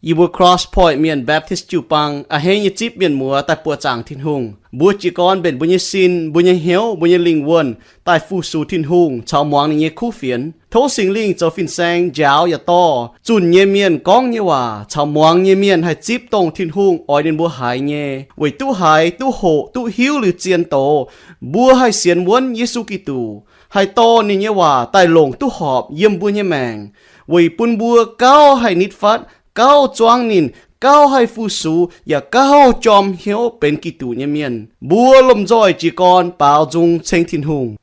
Yie mbuo Cross Point Mienh Baptist jiu-baang a'hneiv nyei zipv mienh muoz daaih buoqc zaangc Tin-Hungh. Mbuo jiez gorn mbenc mbuo nyei sin, mbuo nyei hnyouv, mbuo nyei lingh wuonh daaih fu-sux Tin-Hungh caux muangx ninh nyei kuv fienx. Tov Singx Lingh zoux fin-saeng njaaux yaac dorh zunh nyei mienh gorngv nyei waac caux muangx nyei mienh haih zipv dongh Tin-Hungh oix ninh mbuo haiz nyei, weic duqv haiz, duqv hoqc, duqv hiuv liuz zien doz, mbuo haih sienx wuonv Yesu Giduc, haih dorh ninh nyei waac daaih longc duqv horpc yiem mbuo nyei maengc, weic bun mbuo gauh haih nitv fatv, gauh zuangv ninh, gauh haih fu-sux, yaac gauh jorm hnyouv benx Giduc nyei mienh. Mbuo lomh nzoih jiez gorn baaux nzung ceng Tin-Hungh.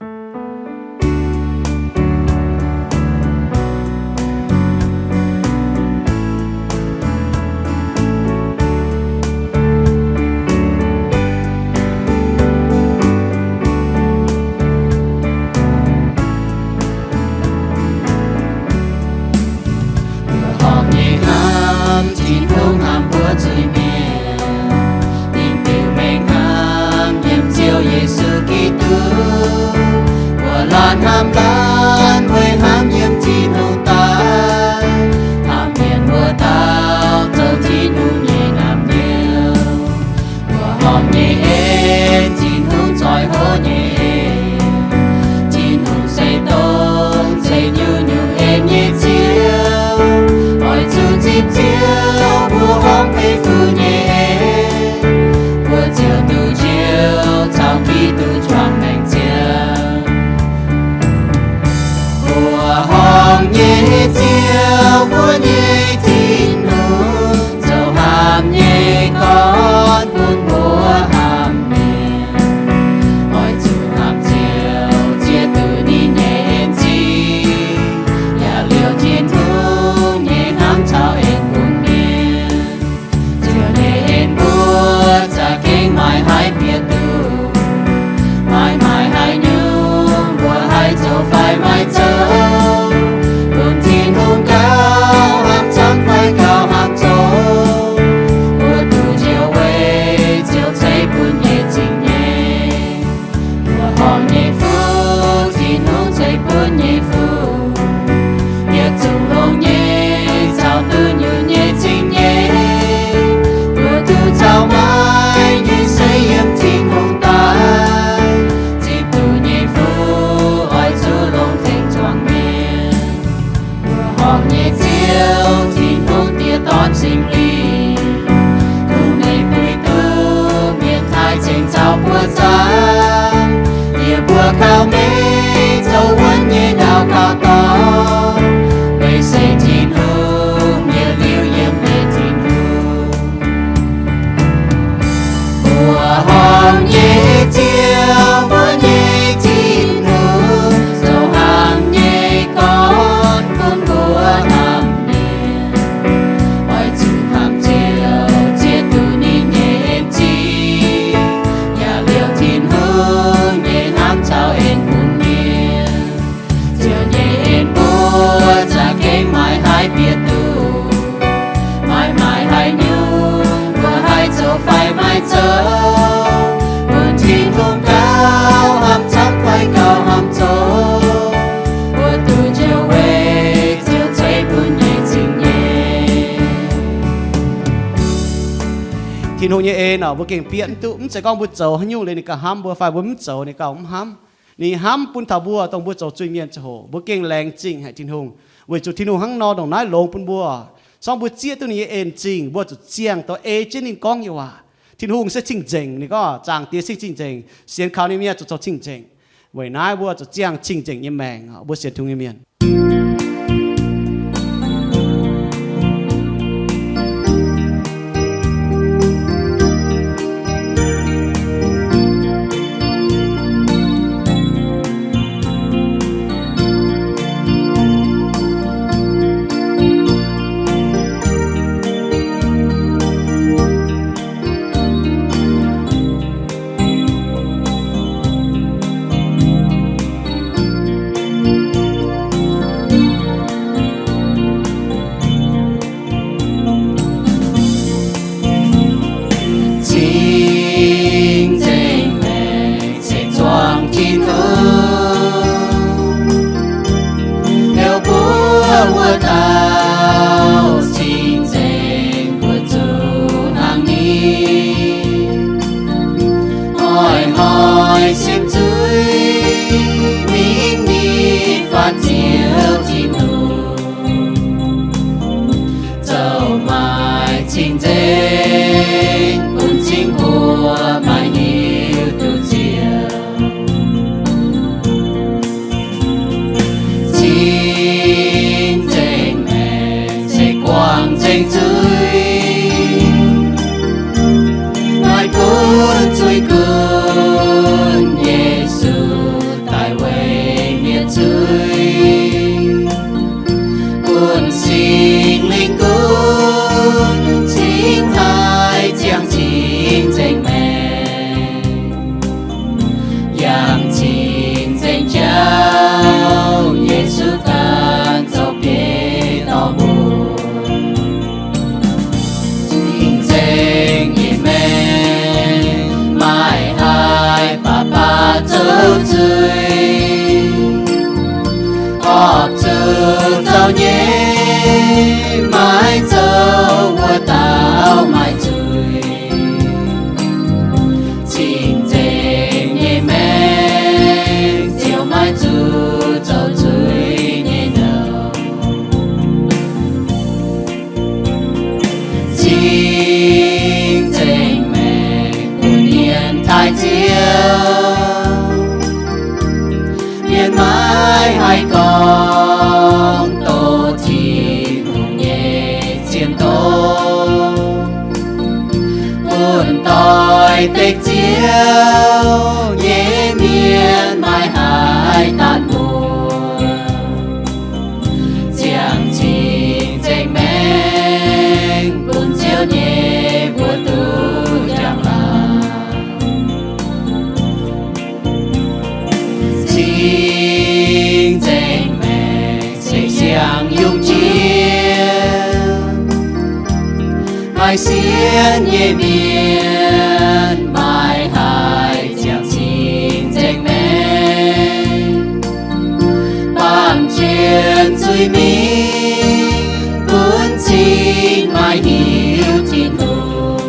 Mbuo horpc nyei hnamv Tin-Hungh hnamv mbuo zuiz-mienh, ninh biux mengh hnamv yiem Ziouv Yesu Giduc. Mbuo laanh hnamv laanh weic hnamv yiem Tin-Hungh daaih, hnamv mienh mbuo dauh zoux Tin-Hungh nyei naamh nyouz. Mbuo horpc nyei en, Tin-Hungh zoih hlo nyei en. Tin-Hungh se dongh ceix nyungc-nyungc en nyei Ziouv. Oix zuqc zipv Ziouv mbuo horpc beiv fuqv nyei en, mbuo ziouc duqv njoux caux Giduc juangc maengc ziangh. Mbuo horpc nyei Ziouv, mbuo nyei Tin-Hungh, zoux hnamv nyei gorn bun mbuo hnamv mienh. Oix zuqc hnamv Ziouv ziex duqv ninh nyei en zingh, yaac liouc Tin-Hungh nyei hnamv caux en bun mienh. Ziouv nyei en mbuo za'gengh maiv haih bieqc duqv. Maiv maaih haaix nyungc mbuo haih zoux fai maiv zoux, bun Tin-Hungh gauh hnamv camv fai gauh hnamv zoqc, mbuo duqv njoux weic Ziouv ceix bun nyei zingh nyei. Mbuo horpc nyei fuqv, Tin-Hungh ceix bun nyei fuqv, yietc zungv longx nyei caux duqv nyungc nyei zingh nyei. Mbuo duqv caux maaiz nyei se yiem Tin-Hungh daaih. Zipv duqv nyei fuqv oix zuqc longx tengx zuangx mienh. Mbuo horpc nyei Ziouv, Tin-Hungh Diex, Dorn, Singx Lingh, kungx meih puix duqv mienh taaih cingx caux mbuo zaangc. Yie mbuo kaux meih zoux wuonv nyei ndau gauh dorngx, meih se Tin-Hungh, yie liuz yiem meih Tin-Hungh. Mbuo horpc nyei Ziouv, mbuo nyei Tin-Hungh, zoux hnamv nyei gorn bun mbuo hnamv mienh. Oix zuqc hnamv Ziouv ziex duqv ninh nyei en zingh, yaac liouc Tin-Hungh nyei hnamv caux en bun mienh. Ziouv nyei en mbuo za'gengh maiv haih bieqc duqv. Maiv maaih haaix nyungc mbuo haih zoux fai maiv zoux, bun Tin-Hungh gauh hnamv camv fai gauh hnamv zoqc, mbuo duqv njoux weic Ziouv ceix bun nyei zingh nyei. Tin-Hungh nyei en orqc, mbuo gengh bieqc mv duqv. Mv zeiz gorngv mbuo zoux haaix nyungc liuz ninh gauh hnamv mbuo fai mbuo mv zoux ninh gauh mv hnamv. Ninh hnamv bun taux mbuo, dongh mbuo zoux zuiz-mienh ziangh hoc. Mbuo gengh laengz zingh haic Tin-Hungh, weic zuqc Tin-Hungh hnangv nor ndongc naaiv longx bun mbuo, se gorngv mbuo zieqv duqv ninh nyei en zingh, mbuo zuqc ziangh douz ei jienv ninh gorngv nyei waac. Tin-Hungh se cing-nzengc. Ninh gorngv Zaangc Diex se cing-nzengc, sienx kaux ninh nyei mienh zuqc zoux cing-nzengc. Weic naaiv mbuo zuqc ziangh cing-nzengc nyei maengc. Mbuo sienx Tin-Hungh nyei mienh. Cing-nzengc bun cing mbuo maaih hiuv duqv nziex. Cing-nzengc maengc se guangc nzengc zuiz, maaih gunv zuiz gunv Yesu daaih weic mienh zuiz. Bun Singx Lingh gunv cingx taaih ziangh cing-nzengc maengc, yangh cing-nzengc jauv Yesu ganh zoux biei dorh mbuo. Cing-nzengc nyei maengc maaih haiz baac baac zoux zuiz, horpc zuqc zoux nyei, maiv zoux wuov dauh maaih zuiz. Cing-nzengc nyei maengc ziouc maiv zuqc zoux zuiz nyei nouh. Cing-nzengc maengc bun mienh taaih Ziouv, mienh maiv haih gorngv doqc Tin-Hungh nyei zien doz. Bun doix-dekc Ziouv nyei mienh maiv haih daanh mbuox, ziangh cing-nzengc maengc bun Ziouv nyei mbuox duqv njang-laangc. Cing-nzengc maengc se siang-yungh jiex, maaih sienx nyei mienh maiv haih ziangh cing-nzengc maengc, baamh jien zuiz mingh gunv cing maaih hiuv Tin-Hungh.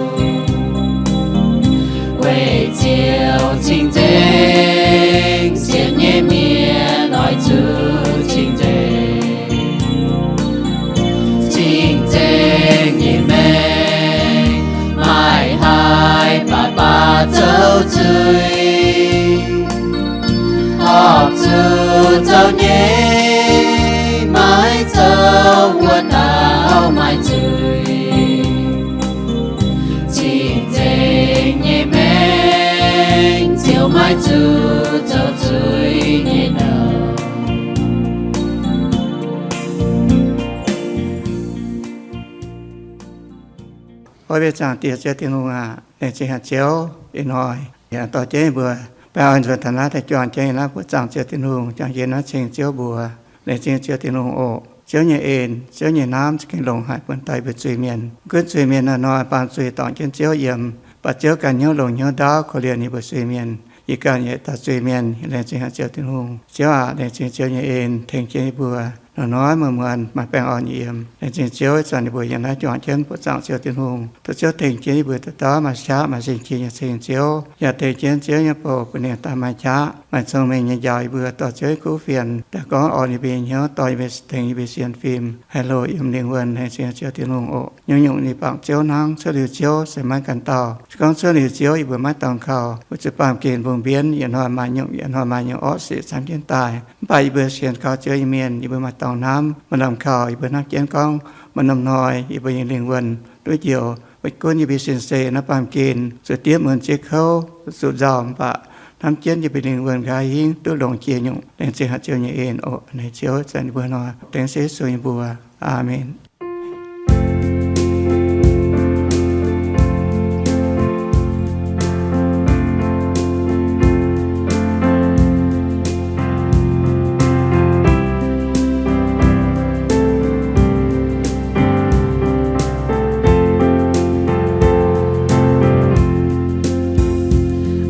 Weic Ziouv cing-nzengc, sienx nyei mienh oix zuqc cing-nzengc. Cing-nzengc nyei maengc maaih haiz baac baac zoux zuiz, horpc zuqc zoux nyei, maiv zoux wuov dauh maaih zuiz. Cing-nzengc nyei maengc ziouc maiv zuqc zoux zuiz nyei nouh. Ov, mbuo Zaangc Diex Ziouv Tin-Hungh aac, laengz zingh haic Ziouv ih hnoi yaac dorh jienv yie mbuo baengh orn nzuonx taux naaiv daaih juangc jienv yiem naaiv buoqc zaangc Ziouv Tin-Hungh, juangc yie naaiv ceng Ziouv mbuox. Laengz zingh Ziouv Tin-Hungh oc. Ziouv nyei en, Ziouv nyei hnamv za'gengh longx haic bun daaih yie mbuo zuiz-mienh. Gunv zuiz-mienh hnoi-hnoi baamh zuiz dorngc jienv Ziouv yiem, baac Ziouv ganh hnyouv longx hnyouv ndaauv korv-lienh yie mbuo zuiz-mienh. Yie ganh yaac dauh zuiz-mienh, laengz zingh haic Ziouv Tin-Hungh. Ziouv aac, laengz zingh Ziouv nyei en tengx jienv yie mbuo hnoi-hnoi muonz-muonz maaih baengh orn yiem. Laengz zingh Ziouv zanc yie mbuo yiem naaiv juangc jienv buoqc zaangc Ziouv Tin-Hungh. Tov Ziouv tengx jienv yie mbuo dauh dauh maaih qaqv maaih zingh jiex nyei ceng Ziouv, yaac tengx jienv Ziouv nyei bouc bun ninh dauh maaih qaqv maaih cong-mengh nyei njaaux yie mbuo dorh Ziouv nyei kuv fienx daaih gorngv orn yie mbuo nyei hnyouv, dorh yie mbuo tengx yie mbuo sienx fim haih hlo yiem lingh wuonh. Laengz zingh Ziouv Tin-Hungh oc. Nyungc-nyungc ninh bangc Ziouv hnangv, cuotv liuz Ziouv se maiv ganh dauh. Se gorngv cuotv liuz Ziouv yie mbuo maiv dorngx kaux, weic zuqc baamh gen mbungh mbienv yietc hnoi maaih nyungc, yietc hnoi maaih nyungc orqv sic camv jienv daaih. Mv baac yie mbuo sienx kaux Ziouv nyei mienh, yie mbuo maaih dorngx hnamv, maaih lamh kaux, yie mbuo hnamv jienv gorngv maaih norm hnoi yie mbuo nyei lingh wuonh duqv njoux. Weic gunv yie mbuo sin-seix naaiv baamh gen zuqc diemv mun jiez kouv, zuqc nzauh, mv baac hnamv jienv yie mbuo lingh wuonh nqa'haav hingv duqv longx jiex nyungc. Laengz zingh haic Ziouv nyei en oc. Naaiv Ziouv zanc yie mbuo hnoi, dengv se Yesu nyei mbuox. Aamen.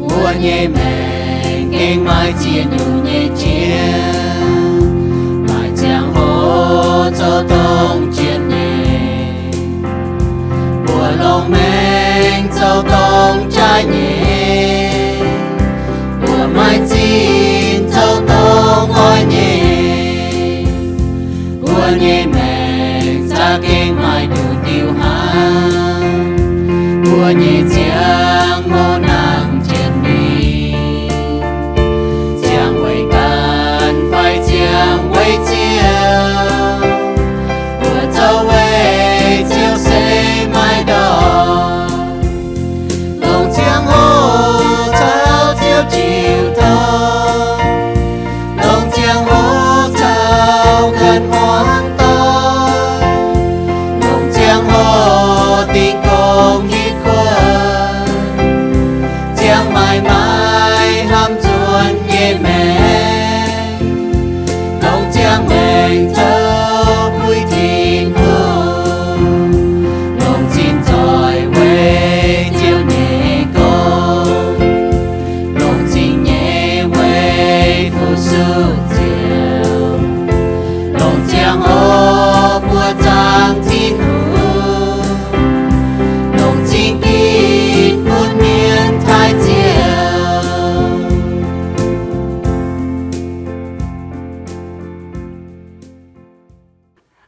Mbuo nyei maengc gengh maaih ziex nyungc nyei jiex, maaih ziangh hoc zoux dongh jiex nyei. Mbuo longc maengc zoux dongh jaaix nyei, mbuo maaih zinh zoux dongh oix nyei. Mbuo nyei maengc za'gengh maaih nduqc diuh hnangv. nyei ziangh hoc nangh jienv mingh, ziangh weic ganh fai ziangh weic Ziouv, mbuo zoux weic Ziouv se maiv ndortv. Longc ziangh hoc caux Ziouv jiu tong, longc ziangh hoc caux ganh muangx doic, longc ziangh hoc dingh gong hitv kuotv, ziangh maaiz maaiz hnamv nzuonx nyei maengc, longc ziangh maengc zoux puix Tin-Hungh, longc zinh nzoih weic Ziouv nyei gong, longc zinh nyeic weic fu-sux Ziouv, longc ziangh hoc buoqc zaangc Tin-Hungh, longc zinh ginv bun mienh taaih Ziouv.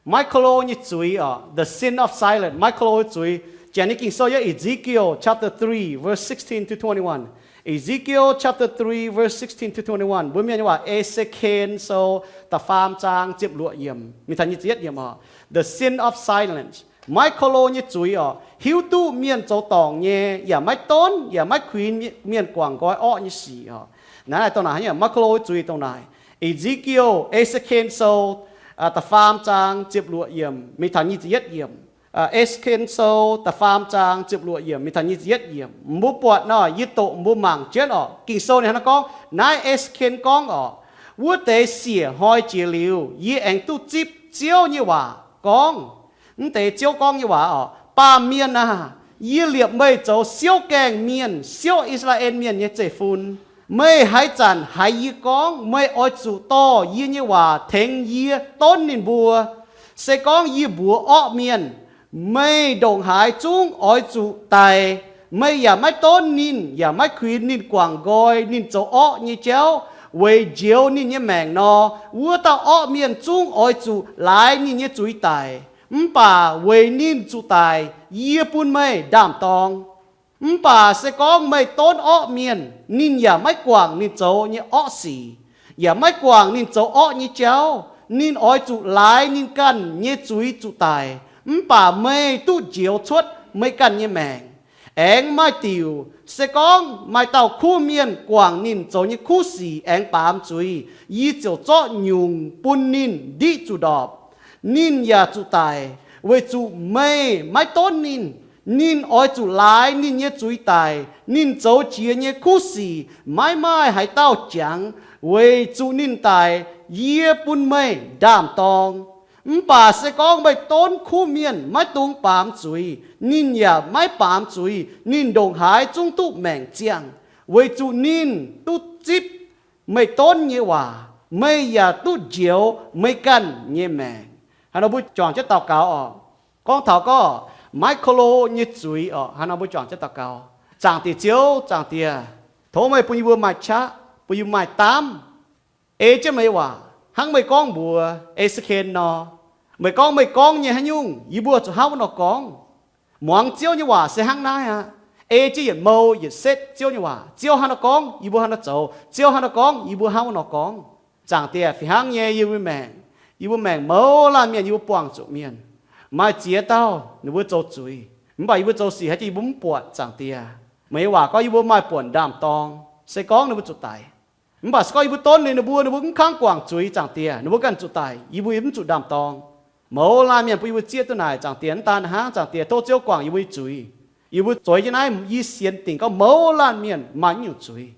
Maiv ko lo nyei zuiz oc, the sin of silence. Maiv ko lo nyei zuiz. Janx nyei Ging-Sou yiem Ezekiel chapter three, verse sixteen to twenty-one. Ezekiel chapter three, verse sixteen to twenty-one. Mbuo Mienh nyei waac, E^se^ken Sou da'faam zaang ziepc luoqc yiemc mingh taux nyic ziepc yietv yiemc oc. The sin of silence. Maiv ko lo nyei zuiz oc, hiuv duqv mienh zoux dorngc nyei, yaac maiv donv yaac maiv kuinx mienh guangc nqoi orqv nyei sic oc. Naaiv dongh naaic, maiv ko lo nyei zuiz dongh naaic. Ezekiel, E^se^ken Sou da'faam zaang ziepc luoqc yiemc mingh taux nyic ziepc yietv yiemc. E^se^ken Sou da'faam zaang ziepc luoqc yiemc mingh taux nyic ziepc yietv yiemc. Mbuo buatc nor, yie doqc mbuo mangc jienv oc. Ging-Sou ninh hnangv naaiv gorngv, naaiv E^se^ken gorngv oc, wuov deix siec hnoi jiex liuz, yie aengx duqv zipv Ziouv nyei waac gorngv, mv deix Ziouv gorngv nyei waac oc, Baamh mienh aah! Yie liepc meih zoux siouv gaengh mienh, siouv I^saa^laa^en Mienh nyei zeiv-fun. Meih haaix zanc haiz yie gorngv, meih oix zuqc dorh yie nyei waac tengx yie donv ninh mbuo. Se gorngv yie mbuox orqv mienh, meih ndongc haaix zungv oix zuqc daic, meih yaac maiv donv ninh, yaac maiv kuinx ninh guangc nqoi ninh zoux orqv nyei jauv weic njoux ninh nyei maengc nor, wuov dauh orqv mienh zungv oix zuqc laaix ninh nyei zuiz daic. Mv baac weic ninh zuqc daic, yie bun meih ndaam-dorng. Mv baac se gorngv meih donv orqv mienh, ninh yaac maiv guangc ninh zoux nyei orqv sic, yaac maiv guangc ninh zoux orqv nyei jauv, ninh oix zuqc laaix ninh ganh nyei zuiz zuqc daic. Mv baac meih duqv njoux cuotv meih ganh nyei maengc. Aengx maaih diuc, se gorngv maaih dauh kuv mienh guangc ninh zoux nyei kuv sic aengx baamz zuiz, yie ziouc zorqv nyungc bun ninh ndiqv zuqc ndorpc. Ninh yaac zuqc daic, weic zuqc meih maiv donv ninh. Ninh oix zuqc laaix ninh nyei zuiz daic. Ninh zoux jiex nyei kuv sic maiv maaih haaix dauh jangx. Weic zuqc ninh daic, yie bun meih ndaam-dorng. Mv baac se gorngv meih donv kuv mienh maiv dungx baamz zuiz, ninh yaac maiv baamz zuiz. Ninh ndongc haaix zungv duqv maengc ziangh, weic zuqc ninh duqv zipv meih donv nyei waac. Meih yaac duqv njoux meih ganh nyei maengc. Hnangv nor mbuo juangc jienv daux gaux oc. Gorngv taux gorngv maiv ko lo nyei zuiz oc, hnangv nor mbuo juangc jienv daux gaux. Zaangc Diex Ziouv, Zaangc Diex, tov meih bun yie mbuo maaih qaqv, bun yie mbuo maaih daamv ei jienv meih nyei waac, hnangv meih gorngv mbuox E^se^ken nor. Meih gorngv meih gorngv nyei haaix nyungc, yie mbuo zuqc hnangv wuov nor gorngv. Muangx Ziouv nyei waac se hnangv naaiv aqv. Ei jienv yietc mou yietc setv Ziouv nyei waac. Ziouv hnangv nor gorngv, yie mbuo hnangv nor zoux. Ziouv hnangv nor gorngv, yie mbuo hnangv wuov nor gorngv. Zaangc Diex, fih hnangv nyei yie mbuo maengc, yie mbuo maengc mouz laanh mienh, yie mbuo buangh zuqc mienh. Maaih ziex dauh ninh mbuo zoux zuiz, mv baac yie mbuo zoux sic haaix jiex yie mbuo mv buatc, Zaangc Diex. Meih nyei waac gorngv yie mbuo maaih buonc ndaam-dorng, se gorngv ninh mbuo zuqc daic. Mv baac se gorngv yie mbuo donv ninh, ninh mbuo, ninh mbuo mv kangv guangc zuiz, Zaangc Diex, ninh mbuo ganh zuqc daic, yie mbuo yaac mv zuqc ndaam-dorng. Mouz laanh mienh bun yie mbuo zieqv duqv naaic, Zaangc Diex, mv daan hnangv, Zaangc Diex, tov Ziouv guangc yie mbuo nyei zuiz. Yie mbuo zueiz jienv naaiv, yie sienx dingc gorngv mouz laanh mienh maaih naaiv nyungc zuiz.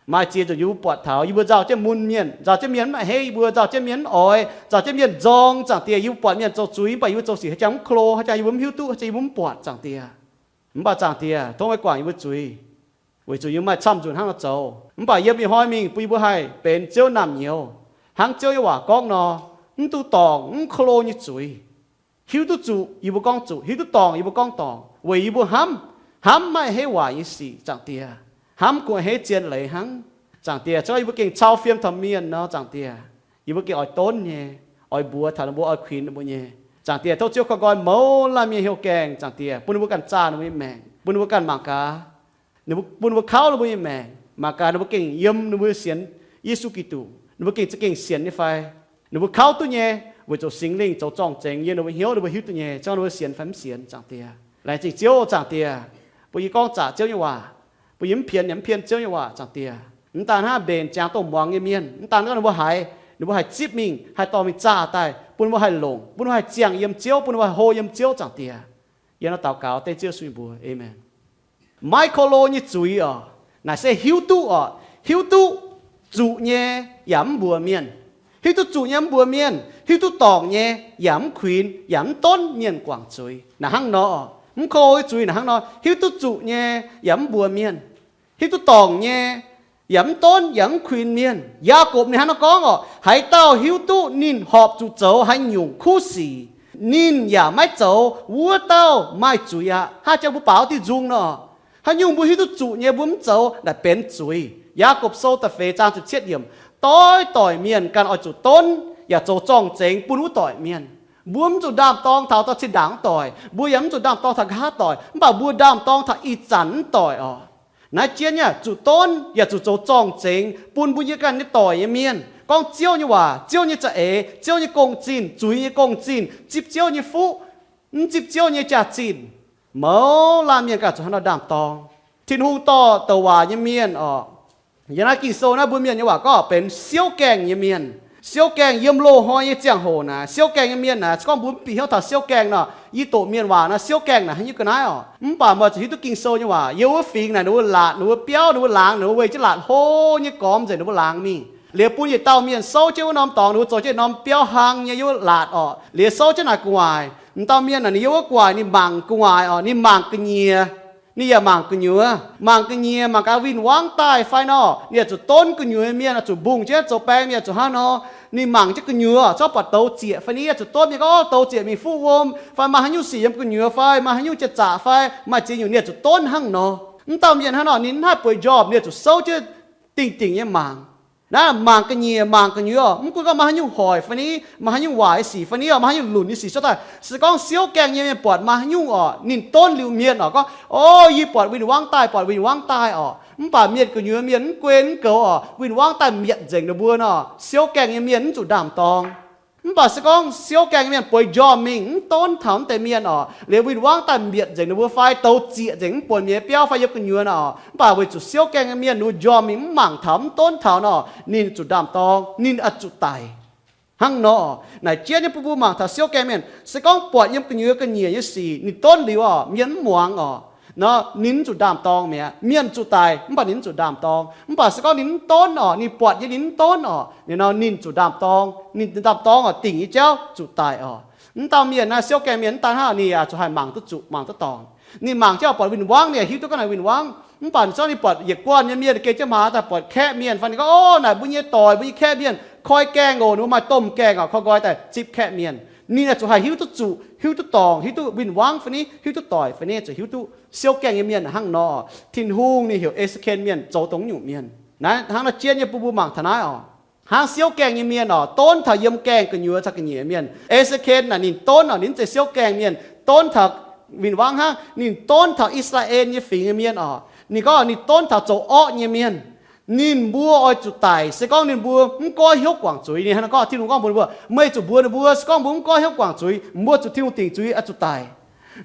Maaih ziex nzunc yie mbuo buatc taux yie mbuo nzauh jienv mun mienh, nzauh jienv mienh mv a'hneiv yie mbuo, nzauh jienv mienh mv oix, nzauh jienv mienh nzorng, Zaangc Diex. Yie mbuo buatc mienh zoux zuiz, mv baac yie mbuo zoux sic haaix jangx mv ko lo, haaix jangx yie mbuo mv hiuv duqv, haaix jangx yie mbuo mv buatc, Zaangc Diex. Mv baac Zaangc Diex, tov meih guangc yie mbuo zuiz, weic zuqc yie mbuo maaih camv nzunc hnangv nor zoux. Mv baac yiem ih hnoi mingh bun yie mbuo haih benx Ziouv naamh nyouz, hnangv Ziouv nyei waac gorngv nor, mv duqv dorngc mv ko lo nyei zuiz. Hiuv duqv zuqc yie mbuo gorngv zuqc, hiuv duqv dorngc yie mbuo gorngv dorngc, weic yie mbuo hnamv, hnamv maiv a'hneiv waaic nyei sic, Zaangc Diex. Hnamv kungx a'hneiv zien leiz hnangv, Zaangc Diex. Se gorngv yie mbuo gengh cau fiem taux mienh nor, Zaangc Diex, yie mbuo gengh oix donv nyei, oix mbuox taux ninh mbuo, oix kuinx ninh mbuo nyei. Zaangc Diex, tov Ziouv koi nqoi mouz laanh mienh hnyouv gaengh, Zaangc Diex, bun ninh mbuo ganh zaah ninh mbuo nyei maengc. bun ninh mbuo ganh mangc gaax. Ninh mbuo, bun ninh mbuo kauv ninh mbuo nyei maengc, mangc gaax ninh mbuo gengh yiem ninh mbuo sienx Yesu Giduc, ninh mbuo gengh za'gengh sienx nyei fai. Ninh mbuo kauv duqv nyei, weic zuqc Singx Lingh zoux zorng-zengx yiem ninh mbuo hnyouv, ninh mbuo hiuv duqv nyei, ziouc ninh mbuo sienx fai mv sienx, Zaangc Diex. Laengz zingh Ziouv, Zaangc Diex, bun yie gorngv zaqc Ziouv nyei waac, bun yie mv pienx yaac mv pienx Ziouv nyei waac, Zaangc Diex. Mv daan hnangv mbenc ziangx dongh muangx nyei mienh, mv daan gorngv ninh mbuo haiz, ninh mbuo haih zipv mingh, haih dorh mingh zaah daaih, bun ninh mbuo haih longc, bun ninh mbuo haih ziangh yiem Ziouv, bun ninh mbuo haih hlo yiem Ziouv, Zaangc Diex. Yie nor daux gaux dengv Ziouv Yesu nyei mbuox, aamen. Maiv ko lo nyei zuiz oc, naaic se hiuv duqv oc, hiuv duqv zuqc nyei yaac mv mbuox mienh, hiuv duqv zuqc nyei mv mbuox mienh, hiuv duqv dorngc nyei yaac mv kuinx yaac mv donv mienh guangc zuiz. Naaic hnangv nor, mv ko nyei zuiz naaic hnangv nor, hiuv duqv zuqc nyei yaac mv mbuox mienh, hiuv duqv dorngc nyei yaac mv donv yaac mv kuinx mienh. Yaagorpc ninh hnangv nor gorngv oc, haaix dauh hiuv duqv ninh horpc zuqc zoux haaix nyungc kuv sic, ninh yaac maiv zoux, wuov dauh maaih zuiz aqv. Hnangv jang mbuo baaux diuh nzung nor, haaix nyungc mbuo hiuv duqv zuqc nyei mbuo mv zoux, naaic benx zuiz. Yaagorpc Sou da'feix zaang ziepc cietv yiemc, doix doic mienh ganh oix zuqc donv yaac zoux zorng-zengx bun wuov doic mienh. Mbuo mv zuqc ndaam-dorng taux dorh zinh ndaangc wuov doic, mbuo yaac mv zuqc ndaam-dorng taux nqa'haav doic, mv baac mbuo ndaam-dorng taux ih zanc wuov doic oc. Naaiv jienv nyei zuqc donv yaac zuqc zoux zorng-zengx bun mbuo nyei ganh nyei doic nyei mienh gorngv Ziouv nyei waac, Ziouv nyei za'eix, Ziouv nyei gong-zinh, zuiz nyei gong-zinh, zipv Ziouv nyei fuqv, mv zipv Ziouv nyei jaax-zinh. Mouz laanh mienh ganh zuqc hnangv nor ndaam-dorng. Tin-Hungh dorh douc waac nyei mienh oc. Yiem naaiv Ging-Sou naaiv mbuo mienh nyei waac gorngv benx siouv gaengh nyei mienh. Siouv gaengh yiem loz-hnoi nyei ziangh hoc naaic, siouv gaengh nyei mienh naaic, se gorngv mbuo mv bieqc hnyouv taux siouv gaengh nor, yie doqc mienh waac nor, siouv gaengh naaic haaix nyungc ga'naaiv oc. Mv baac meih zuqc hiuv duqv Ging-Sou nyei waac. Yiem wuov fingx naaic ninh mbuo laatc, ninh mbuo biauv, ninh mbuo laangz, ninh mbuo weih jienv laatc hlo nyei gormx nzengc ninh mbuo laangz mingh. Liuz bun yietc dauh mienh souv jienv wuov norm dorngx, ninh mbuo zoux jienv norm biauv hlang nyei yiem wuov laatc oc. Liuz souv jienv naaic gu'nguaaic. M'dauh mienh naaic ninh yiem wuov gu'nguaaic ninh mangc gu'nguaaic oc, ninh mangc gu'nyiex. Ninh yaac mangc gu'nyuoz, mangc gu'nyiex, mangc gaax win-wangv daaih fai nor, ninh yaac zuqc donv gu'nyuoz mienh, zuqc mbungh jienv zoux baeng mienh, zuqc hnangv nor. Ninh mangc jienv gu'nyuoz, zorqv buatc douz zieqc fai ni, zuqc donv mienh gorngv douz zieqc mingh fuqv wuom, fai maaih haaix nyungc sic yiem gu'nyuoz fai, maaih haaix nyungc jiex zaqc fai, maaih ziex nyungc ninh yaac zuqc donv hnangv nor. M'dauh mienh hnangv nor ninh mv haih bueix njormh, ninh yaac zuqc souv jienv dingh dingc nyei mangc. Naaiv mangc gu'nyiex, mangc gu'nyuoz, mv gunv gorngv maaih haaix nyungc hoic fai ni, maaih haaix nyungc waaic nyei sic fai ni oc, maaih haaix nyungc lunc nyei sic cuotv daaih, se gorngv siouv gaengh nyei mienh buatc maaih haaix nyungc oc, ninh donv liuz mienh oc, gorngv, O, yie buatc win-wangv daaih, buatc win-wangv daaih oc. Mv baac mienh gu'nyuoz mienh mv guei mv goux oc, win-wangv daaih mietc nzengc ninh mbuo nor, siouv gaengh nyei mienh mv zuqc ndaam-dorng. Mv baac se gorngv siouv gaengh nyei mienh bueix njormh mingh mv donv taux naaiv deix mienh oc, liuz win-wangv daaih mietc nzengc ninh mbuo fai douz zieqc nzengc mv buonc mienh biauv fai yiem gu'nyuoz nor, mv baac weic zuqc siouv gaengh nyei mienh ninh mbuo njormh mingh mv mangc taux mv donv taux nor, ninh zuqc ndaam-dorng, ninh oix zuqc daic. Hnangv nor, naaic jienv nyei bun mbuo mangc taux siouv gaengh mienh, se gorngv buatc yiem gu'nyuoz ga'nyiec nyei sic ninh donv liuz oc, mienh mv muangx oc, nor ninh mv zuqc ndaam-dorng mi'aqv. Mienh zuqc daic mv baac ninh mv zuqc ndaam-dorng. Mv baac se gorngv ninh mv donv oc, ninh buatc nyei ninh mv donv oc, ninh nor ninh zuqc ndaam-dorng. Ninh ndaam-dorng oc, dingc nyei jauv zuqc daic oc. Mv dauh mienh naaiv siouv gaengh mienh mv daan hnangv, ninh yaac zuqc haih mangc duqv zuqc, mangc duqv dorngc. Ninh mangc jienv oc, buatc win-wangv, ninh hiuv duqv gorngv naaic win-wangv. Mv baac ninh zorqv ninh buatc yietc guanh nyei mienh geh jienv maa daaih buatc kaeqv mienh fai, ninh gorngv, O, naaic mbuo nyei doic, mbuo nyei kaeqv mienh koi gaengh oc, ninh mbuo maaih domh gaengh oc, koi nqoi daaih zipv kaeqv mienh. Ninh yaac zuqc haih hiuv duqv zuqc, hiuv duqv dorngc, hiuv duqv win-wangv fai ni, hiuv duqv doic fai ni, zuqc hiuv duqv siouv gaengh nyei mienh hnangv nor. Tin-Hungh ninh heuc E^se^ken Mienh zoux dongh nyungc mienh. Naaiv hnangv nor jienv nyei bun mbuo mangc taux naaiv oc. Hnangv siouv gaengh nyei mienh oc, donv taux yiem gaengh gu'nyuoz caux ga'nyiec mienh. E^se^ken naaic ninh donv oc, ninh mv zeiz siouv gaengh mienh, donv taux win-wangv hnangv. Ninh donv taux I^saa^laa^en nyei fingx nyei mienh oc. Ninh gorngv ninh donv taux zoux orqv nyei mienh. Ninh mbuo oix zuqc daic se gorngv ninh mbuo mv goiv hnyouv guangc zuiz. Ninh hnangv nor gorngv, Tin-Hungh gorngv mbuox ninh mbuo, Meih zuqc mbuox ninh mbuo, se gorngv mbuo mv goiv hnyouv guangc zuiz, mbuo zuqc Tin-Hungh dingc zuiz, oix zuqc daic.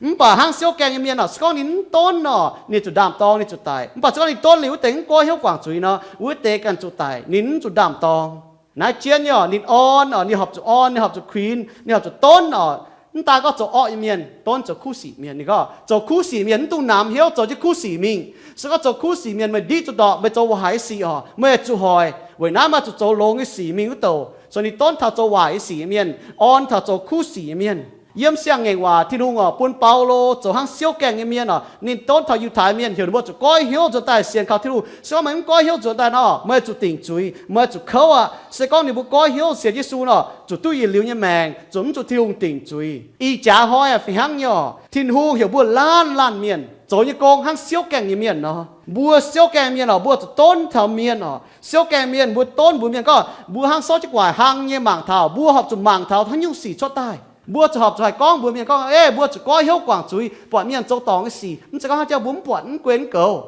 Mv baac hnangv siouv gaengh nyei mienh oc, se gorngv ninh mv donv nor, ninh zuqc ndaam-dorng, ninh zuqc daic. Mv baac se gorngv ninh donv liuz wuov deix mv goiv hnyouv guangc zuiz nor, wuov deix ganh zuqc daic, ninh mv zuqc ndaam-dorng. Naaiv jienv nyei oc, ninh orn oc, ninh horpc zuqc orn, ninh horpc zuqc kuinx, ninh horpc zuqc donv oc. Mv daan gorngv zoux orqv nyei mienh, donv zoux kuv sic mienh. Ninh gorngv zoux kuv sic mienh mv dungx namx hnyouv zoux jienv kuv sic mingh. Se gorngv zoux kuv sic mienh meih ndiqv zuqc ndorpc, meih zoux waac nyei sic oc, meih zuqc hoic. Weic naaiv meih zuqc zoux longx nyei sic mingh wuov douc. So ninh donv taux zoux waaic nyei sic nyei mienh, orn taux zoux kuv sic nyei mienh. Yiem Siang-Ngaengc Waac Tin-Hungh oc, bun Baulo zoux hnangv siouv gaengh nyei mienh oc, ninh donv taux Yiutai Mienh, heuc ninh mbuo zuqc goiv hnyouv nzuonx daaih sienx kaux Tin-Hungh. Se gorngv meih mv goiv hnyouv nzuonx daaih nor, meih zuqc dingc zuiz, meih zuqc kouv aqv. Se gorngv ninh mbuo goiv hnyouv sienx Yesu nor, zuqc duqv yietc liuz nyei maengc, zuqc mv zuqc Tin-Hungh dingc zuiz. Ih jaax hnoi aqv, fih hnangv nyei oc, Tin-Hungh heuc mbuo laanh laanh mienh zoux nyei gong hnangv siouv gaengh nyei mienh nor. Mbuo siouv gaengh mienh oc, mbuo zuqc donv taux mienh oc. Siouv gaengh mienh mbuo donv mbuox mienh gorngv mbuo hnangv souv jienv gu'nguaaic hlang nyei mangc taux, mbuo horpc zuqc mangc taux haaix nyungc sic cuotv daaih. Mbuo zuqc horpc zuqc haih gorngv mbuox mienh gorngv, Ei, mbuo zuqc goiv hnyouv guangc zuiz buatc mienh zoux dorngc nyei sic. Mv zeiz gorngv haaix jauv mbuo mv buatc, mv guen mv goux.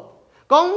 Gorngv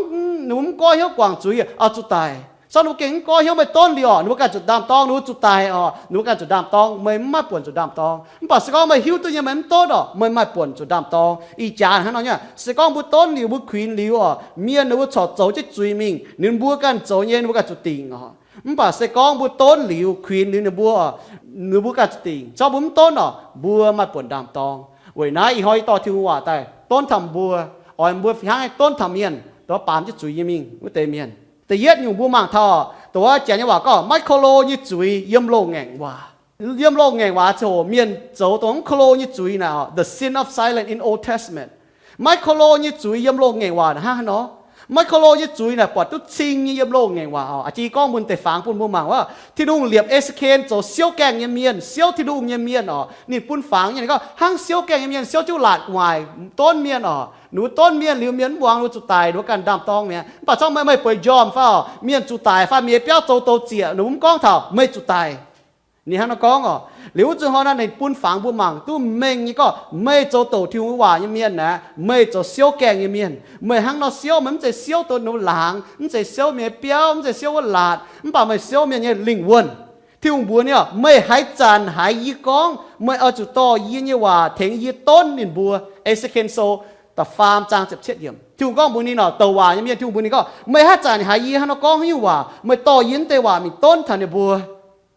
ninh mbuo mv goiv hnyouv guangc zuiz oix zuqc daic. Sorng ninh mbuo gengh mv goiv hnyouv, meih donv liuz orqc, ninh mbuo ganh zuqc ndaam-dorng, ninh mbuo zuqc daic orqc, ninh mbuo ganh zuqc ndaam-dorng, meih mv maaih buonc zuqc ndaam-dorng. Mv baac se gorngv meih hiuv duqv nyei meih mv donv orqc, meih maaih buonc zuqc ndaam-dorng. Ih jaax hnangv nor nyei, se gorngv mbuo donv liuz, mbuo kuinx liuz orqc, mienh ninh mbuo corc zoux jienv zuiz mingh, ninh mbuo ganh zoux nyei ninh mbuo ganh zuqc dingc orqc. Mv baac se gorngv mbuo donv liuz, kuinx liuz ninh mbuo, ninh mbuo ganh zuqc dingc. Zorqv mbuo mv donv orqc, mbuo maaih buonc ndaam-dorng. Weic naaiv ih hnoi yie dorh Tin-Hungh waac daaih donv taux mbuo, oix mbuo fih hnangv donv taux mienh, dongh baamz jienv zuiz nyei mingh wuov deix mienh. Da'yietv nyungc mbuo mangc taux dongh wuov janx nyei waac gorngv maiv ko lo nyei zuiz yiem loz-ngaengc waac. Yiem loz-ngaengc waac ziouc mienh zoux dongh mv ko lo nyei zuiz naaic, the sin of silence in Old Testament. Maiv ko lo nyei zuiz yiem loz-ngaengc waac naaic hnangv haaix nor? Maiv ko lo nyei zuiz naaic buatc duqv cing nyei yiem loz-ngaengc waac orqc. A'jang yie gorngv mbuo deix fangx bun mbuo mangc wuov, Tin-Hungh liepc E^se^ken zoux siouv gaengh nyei mienh, siouv Tin-Hungh nyei mienh orqc. Ninh bun fangx nyei, ninh gorngv hnangv siouv gaengh nyei mienh siouv jienv laatc gu'nguaaic donv mienh orqc. Ninh mbuo donv mienh liuz mienh mv muangx, ninh mbuo zuqc daic, ninh mbuo ganh ndaam-dorng mi'aqv. Mv baac zorqv meih, meih bueix njormh fai orqc, mienh zuqc daic fai mienh biauv zoux douz zieqc, ninh mbuo mv gorngv taux meih zuqc daic. Ninh hnangv nor gorngv orqc. Liuz wuov zuqc hnoi naaic ninh bun fangx mbuo mangc duqv mengh nyei gorngv meih zoux douc Tin-Hungh waac nyei mienh naaic, meih zoux siouv gaengh nyei mienh. Meih hnangv nor siouv, meih mv zeiz siouv dongh ninh mbuo laangz, mv zeiz siouv mienh biauv, mv zeiz siouv wuov laatc, mv baac meih siouv mienh nyei lingh wuonh. Tin-Hungh mbuox ninh orqc, meih haaix zanc haiz yie gorngv, meih oix zuqc dorh yie nyei waac tengx yie donv ninh mbuo. E^se^ken Sou da'faam zaang ziepc cietv yiemc. Tin-Hungh gorngv mbuox ninh orqc, douc waac nyei mienh, Tin-Hungh mbuox ninh gorngv, meih haaix zanc haiz yie hnangv nor gorngv haaix nyungc waac, meih dorh yie wuov deix waac mingh donv taux ninh mbuo.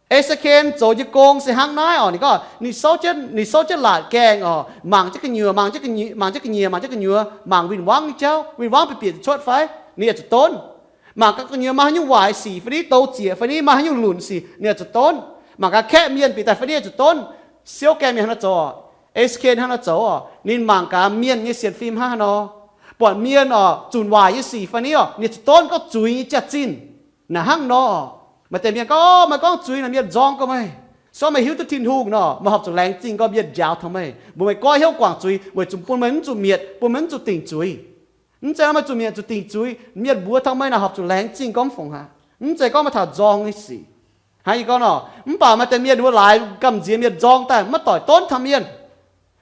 E^se^ken zoux nyei gong se hnangv naaiv orqc. Ninh gorngv ninh souv jienv, ninh souv jienv laatc gaengh orqc, mangc jienv gu'nyuoz, mangc jienv gu'nyuoz, mangc jienv gu'nyuoz, mangc jienv gu'nyuoz, mangc win-wangv nyei jauv, win-wangv bieqc bieqc cuotv fai, ninh oix zuqc donv. Mangc gaax gu'nyuoz maaih haaix nyungc waaic sic fai ni, douz zieqc fai ni, maaih haaix nyungc lunc sic, ninh oix zuqc donv. Mangc gaax kaeqv mienh bieqc daaih fai ni, oix zuqc donv. Siouv gaengh mienh hnangv nor zoux orqc. E^se^ken hnangv nor zoux orqc. Ninh mangc gaax mienh nyei sienx fim hnangv haaix nor, buatc mienh orqc zunc waaic nyei sic fai ni orqc, ninh zuqc donv gorngv zuiz nyei jaax-zinh. Naaic hnangv nor, maaih deix mienh gorngv, meih gorngv zuiz naaic mienh nzorng gorx meih. Se gorngv meih hiuv duqv Tin-Hungh nor, meih horpc zuqc laengz zingh gorngv mienh njaaux taux meih, mbuox meih goiv hnyouv guangc zuiz weic zuqc bun meih mv zuqc mietc, bun meih mv zuqc dingc zuiz. Mv zeiz nor meih zuqc mietc zuqc dingc zuiz, mienh mbuox taux meih naaic horpc zuqc laengz zingh gorngv mv fongc aqv. Mv zeiz gorngv meih taux nzorng nyei sic. Hnangv yie gorngv nor, mv baac maaih deix mienh ninh mbuo laaix gamh nziex mienh nzorng daaih maiv doic donv taux mienh.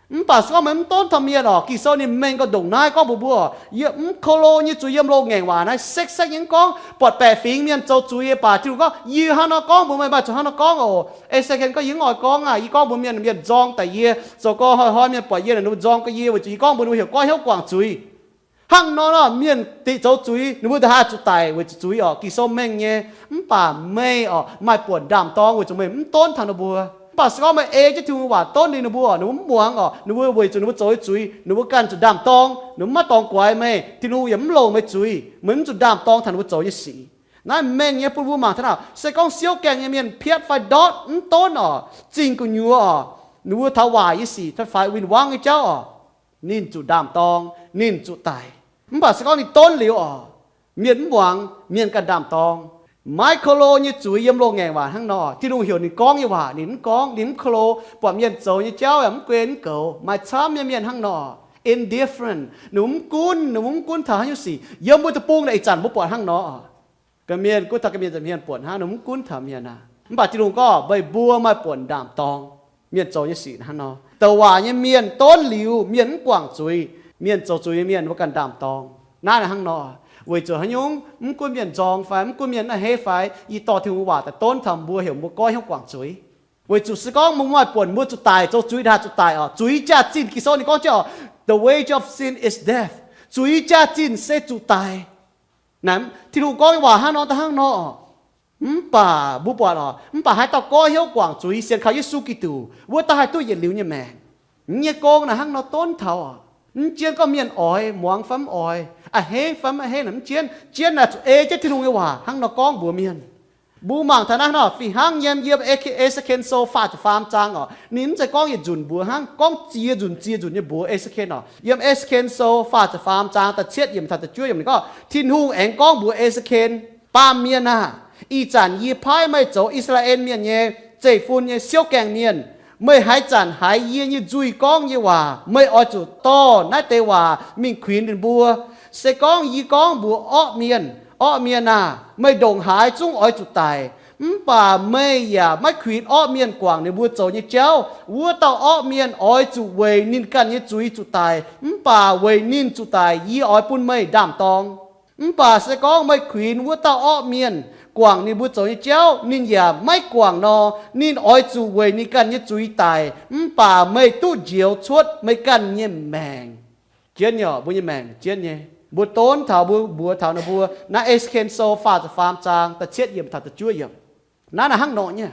Mv baac se gorngv meih mv donv taux mienh orqc, Ging-Sou ninh mengh gauh ndongc naaiv gorngv mbuox mbuo, yie mv ko lo nyei zuiz yiem loz-ngaengc waac naaiv sekv sekv nyei mv gorngv buatc baeqc fingx mienh zoux zuiz, mv baac Tin-Hungh gorngv, yie hnangv nor gorngv mbuox meih, meih zuqc hnangv nor gorngv oc. E^se^ken gorngv, yie mv oix gorngv aqv. Yie gorngv mbuox mienh, mienh nzorng daic yie, zoux gau hnoi-hnoi mienh buatc yie naaic ninh mbuo nzorng gau yie, weic zuqc yie gorngv mbuox ninh mbuo heuc goiv hnyouv guangc zuiz. Hnangv nor nor, mienh diqc zoux zuiz, ninh mbuo nda haih zuqc daic weic zuqc zuiz orqc. Ging-Sou mengh nyei. Mv baac meih orqc, maaih buonc ndaam-dorng weic zuqc meih mv donv taux ninh mbuo. Mv baac se gorngv meih ei jienv Tin-Hungh waac donv liuz ninh mbuo orqc, ninh mbuo mv muangx orqc, ninh mbuo weic zuqc ninh mbuo zoux nyei zuiz, ninh mbuo ganh zuqc ndaam-dorng, ninh mbuo maiv dorngx guaix meih. Tin-Hungh yaac mv longc meih zuiz, meih mv zuqc ndaam-dorng taux ninh mbuo zoux nyei sic. Naaiv mengh nyei bun mbuo mangc taux naaic, se gorngv siouv gaengh nyei mienh piatv fai ndortv mv donv orqc, zingh gu'nyuoz orqc, ninh mbuo taux waaic nyei sic fai faix win-wangv nyei jauv orqc, ninh zuqc ndaam-dorng, ninh zuqc daic. Mv baac se gorngv ninh donv liuz orqc, mienh mv muangx, mienh ganh ndaam-dorng. Maiv ko lo nyei zuiz yiem loz-ngaengc waac hnangv nor. Tin-Hungh heuc ninh gorngv nyei waac ninh mv gorngv, ninh mv ko lo. Buatc mienh zoux nyei jauv yaac mv guen mv goux. Maaih camv nyei mienh hnangv nor, indifferent, ninh mbuo mv gunv, ninh mbuo mv gunv taux haaix nyungc sic. Yiem mbuo deic-bung naaic ih zanc mbuo buatc hnangv nor. Ga'mienh gunv taux ga'mienh nza'hmien buatc hnangv, ninh mbuo mv gunv taux mienh aqv. Mv baac Tin-Hungh gorngv meih mbuo maaih buonc ndaam-dorng. Mienh zoux nyei sic hnangv nor. Douc waac nyei mienh donv liuz, mienh mv guangc zuiz. Mienh zoux zuiz nyei mienh mbuo ganh ndaam-dorng. Naaiv hnangv nor, weic zuqc haaix nyungc, mv gunv mienh nzorng fai mv gunv mienh naaiv heiv fai, yie dorh Tin-Hungh waac daaih donv taux mbuo, heuc mbuo goiv hnyouv guangc zuiz. Weic zuqc se gorngv mbuo maaih buonc mbuo zuqc daic, zoux zuiz nda haih zuqc daic orqc. Zuiz jaax-zinh, Ging-Sou ninh gorngv jienv orqc, the wage of sin is death. Zuiz jaax-zinh se zuqc daic. Naaiv Tin-Hungh gorngv nyei waac hnangv nor daaih hnangv nor orqc. Mv baac mbuo buatc orqc, mv baac haaix dauh goiv hnyouv guangc zuiz, sienx kaux Yesu Giduc, wuov dauh haih duqv yietc liuz nyei maengc. Mv nyei gong naaic hnangv nor donv taux orqc. Mv jienv gorngv mienh oix muangx fai mv oix, a'hneiv fai mv a'hneiv naaic mv jienv. Jienv naaic zuqc ei jienv Tin-Hungh nyei waac hnangv nor gorngv mbuox mienh. Mbuo mangc taux naaiv nor, fih hnangv yiem, yiem E^se^ken Sou faah ziepc faam zaang orqc, ninh mv zeiz gorngv yietc nzunc mbuox hnangv, gorngv ziex nzunc ziex nzunc nyei mbuox E^se^ken orqc. Yiem E^se^ken Sou faah ziepc faam zaang da'cietv yiemc taux da'juov yiemc ninh gorngv, Tin-Hungh aengx gorngv mbuox E^se^ken, Baamh mienh aah! Ih zanc yie paaiv meih zoux I^saa^laa^en Mienh nyei zeiv-fun nyei siouv gaengh mienh. Meih haaix zanc haiz yie nyei nzuih gorngv nyei waac, meih oix zuqc dorh naaiv deix waac mingh kuinx ninh mbuo. Se gorngv yie gorngv mbuox orqv mienh, Orqv mienh aah! Meih ndongc haaix zungv oix zuqc daic. Mv baac meih yaac maiv kuinx orqv mienh guangc ninh mbuo zoux nyei jauv. Wuov dauh orqv mienh oix zuqc weic ninh ganh nyei zuiz zuqc daic, mv baac weic ninh zuqc daic yie oix bun meih ndaam-dorng. Mv baac se gorngv meih kuinx wuov dauh orqv mienh guangc ninh mbuo zoux nyei jauv, ninh yaac maiv guangc nor, ninh oix zuqc weic ninh ganh nyei zuiz daic, mv baac meih duqv njoux cuotv meih ganh nyei maengc. Jienv nyei orqc, mbuo nyei maengc jienv nyei. Mbuo donv taux mbuo mbuox taux ninh mbuo naaiv E^se^ken Sou faah ziepc faam zaang da'cietv yiemc taux da'juov yiemc. Naaiv naaic hnangv nor nyei.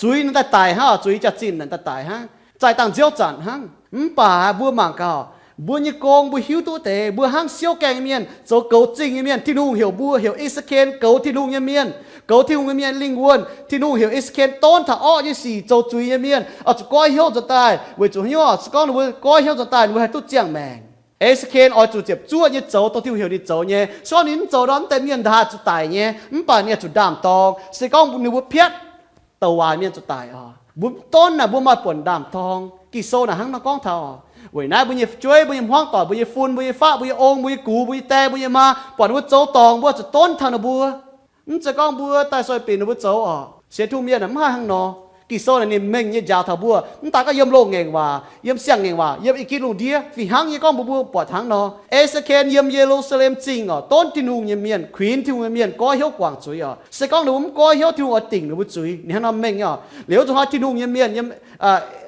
Zuiz ninh daaih daic hnangv, zuiz jaax-zinh ninh daaih daic hnangv, zaih dangh nziouv zanc hnangv. Mv baac mbuo mangc gaax, mbuo nyei gong mbuo hiuv duqv deix, mbuo hnangv siouv gaengh nyei mienh, zoux goux zingh nyei mienh. Tin-Hungh heuc mbuo, heuc E^se^ken goux Tin-Hungh nyei mienh, goux Tin-Hungh nyei mienh lingh wuonh. Tin-Hungh heuc E^se^ken donv taux orqv nyei sic, zoux zuiz nyei mienh, oix zuqc goiv hnyouv nzuonx daaih, weic zuqc hnyouv se gorngv ninh mbuo goiv hnyouv nzuonx daaih ninh mbuo haih duqv ziangh maengc. E^se^ken oix zuqc ziepc zuoqv nyei zoux dongh Tin-Hungh heuc ninh zoux nyei. Se gorngv ninh mv zoux nor, mv deix mienh ndaaih zuqc daic nyei, mv baac ninh oix zuqc ndaam-dorng. Se gorngv ninh mbuo piatv, douc waac mienh zuqc daic oc. Mbuo donv naaic mbuo maaih buonc ndaam-dorng. Ging-Sou naaic hnangv nor gorngv taux oc. Weic naaiv mbuo nyei fu'jueiv, mbuo nyei hmuangv doic, mbuo nyei fun, mbuo nyei faqv, mbuo nyei ong, mbuo nyei gux, mbuo nyei die, mbuo nyei maa, buatc ninh mbuo zoux dorngc, mbuo zuqc donv taux ninh mbuo. Mv zeiz gorngv mbuo daaih sueih binc ninh mbuo zoux oc. Sienx Tin-Hungh mienh mv haih hnangv nor. Ging-Sou naaic ninh mengh nyei njaaux taux mbuo, mv daaih gorngv yiem loz ngaengc waac, yiem siang-ngaengc waac, yiem i gitv lungh ndiev, fih hnangv nyei gorngv mbuo mbuo buatc hnangv nor. E^se^ken yiem Ye^lu^saa^lem Zingh oc, donv Tin-Hungh nyei mienh, kuinx Tin-Hungh nyei mienh goiv hnyouv guangc zuiz oc. Se gorngv ninh mbuo mv goiv hnyouv, Tin-Hungh oix dingc ninh mbuo zuiz. Ninh hnangv nor mengh nyei oc. Liuz zuqc hnoi Tin-Hungh nyei mienh yiem,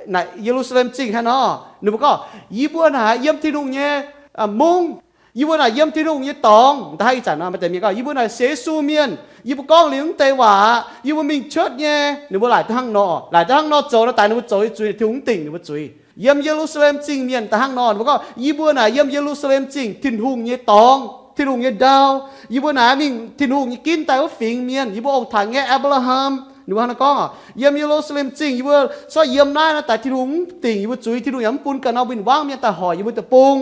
naaic Ye^lu^saa^lem Zingh hnangv nor, ninh mbuo gorngv, yie mbuo naaic yiem Tin-Hungh nyei mungv. Yie mbuo naaic yiem Tin-Hungh nyei dorngx. Da'haav ih zanc nor maaih deix mienh gorngv, yie mbuo naaic sienx Yesu mienh, yie mbuo gorngv liuz mv deix waac, yie mbuo mingh cuotv nyei. Ninh mbuo laaic duqv hnangv nor, laaic duqv hnangv nor zoux nor, daaih ninh mbuo zoux nyei zuiz, Tin-Hungh mv dingc ninh mbuo zuiz. Yiem Ye^lu^saa^lem Zingh mienh daaih hnangv nor, ninh mbuo gorngv, yie mbuo naaic yiem Ye^lu^saa^lem Zingh, Tin-Hungh nyei dorngx, Tin-Hungh nyei ndau. Yie mbuo naaic mingh Tin-Hungh nyei ginv daaih wuov fingx mienh, yie mbuo ong-taaix nyei Apc^laa^ham. Ninh mbuo hnangv nor gorngv oc, yiem Ye^lu^saa^lem Zingh, yie mbuo corc yiem naaiv nor, daaih Tin-Hungh mv dingc yie mbuo zuiz, Tin-Hungh yaac mv bun ganh norm win-wangv mienh daaih hoic yie mbuo deic-bung.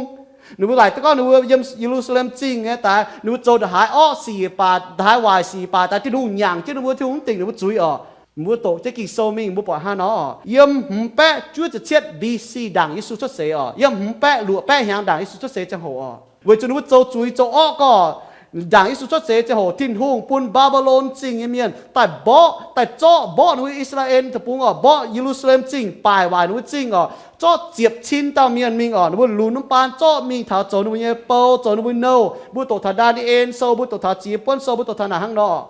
Ninh mbuo laaic duqv gorngv ninh mbuo yiem Ye^lu^saa^lem Zingh nyei daaih, ninh mbuo zoux ndongc haaix orqv sic baac, ndongc haaix waaic sic baac, daaih Tin-Hungh nyaangc jienv ninh mbuo, Tin-Hungh mv dingc ninh mbuo zuiz oc. Mbuo doqc jienv Ging-Sou mingh, mbuo buatc hnangv nor, yiem hmz baeqv juov ziepc cietv B.C. ndaangc Yesu cuotv seix oc, yiem hmz baeqv luoqc baeqv hnyangx ndaangc Yesu cuotv seix ziangh hoc oc, weic zuqc ninh mbuo zoux zuiz zoux orqv gorngv, ndaangc Yesu cuotv seix ziangh hoc Tin-Hungh bun Mbaa^mbi^lon Zingh nyei mienh daaih mborqv, daaih zorqv mborqv ninh mbuo I^saa^laa^en Deic-Bung oc, mborqv Ye^lu^saa^lem Zingh, baaic waaic ninh mbuo zingh oc, zorqv ziepc cin dauh mienh mingh oc, ninh mbuo lunx mv baan zorqv mingh taux zoux ninh mbuo nyei bou, zoux ninh mbuo nouh. Mbuo doqc taux Ndaa^ni^en Sou, mbuo doqc taux Ziex Buonv Sou, mbuo doqc taux naaic hnangv nor.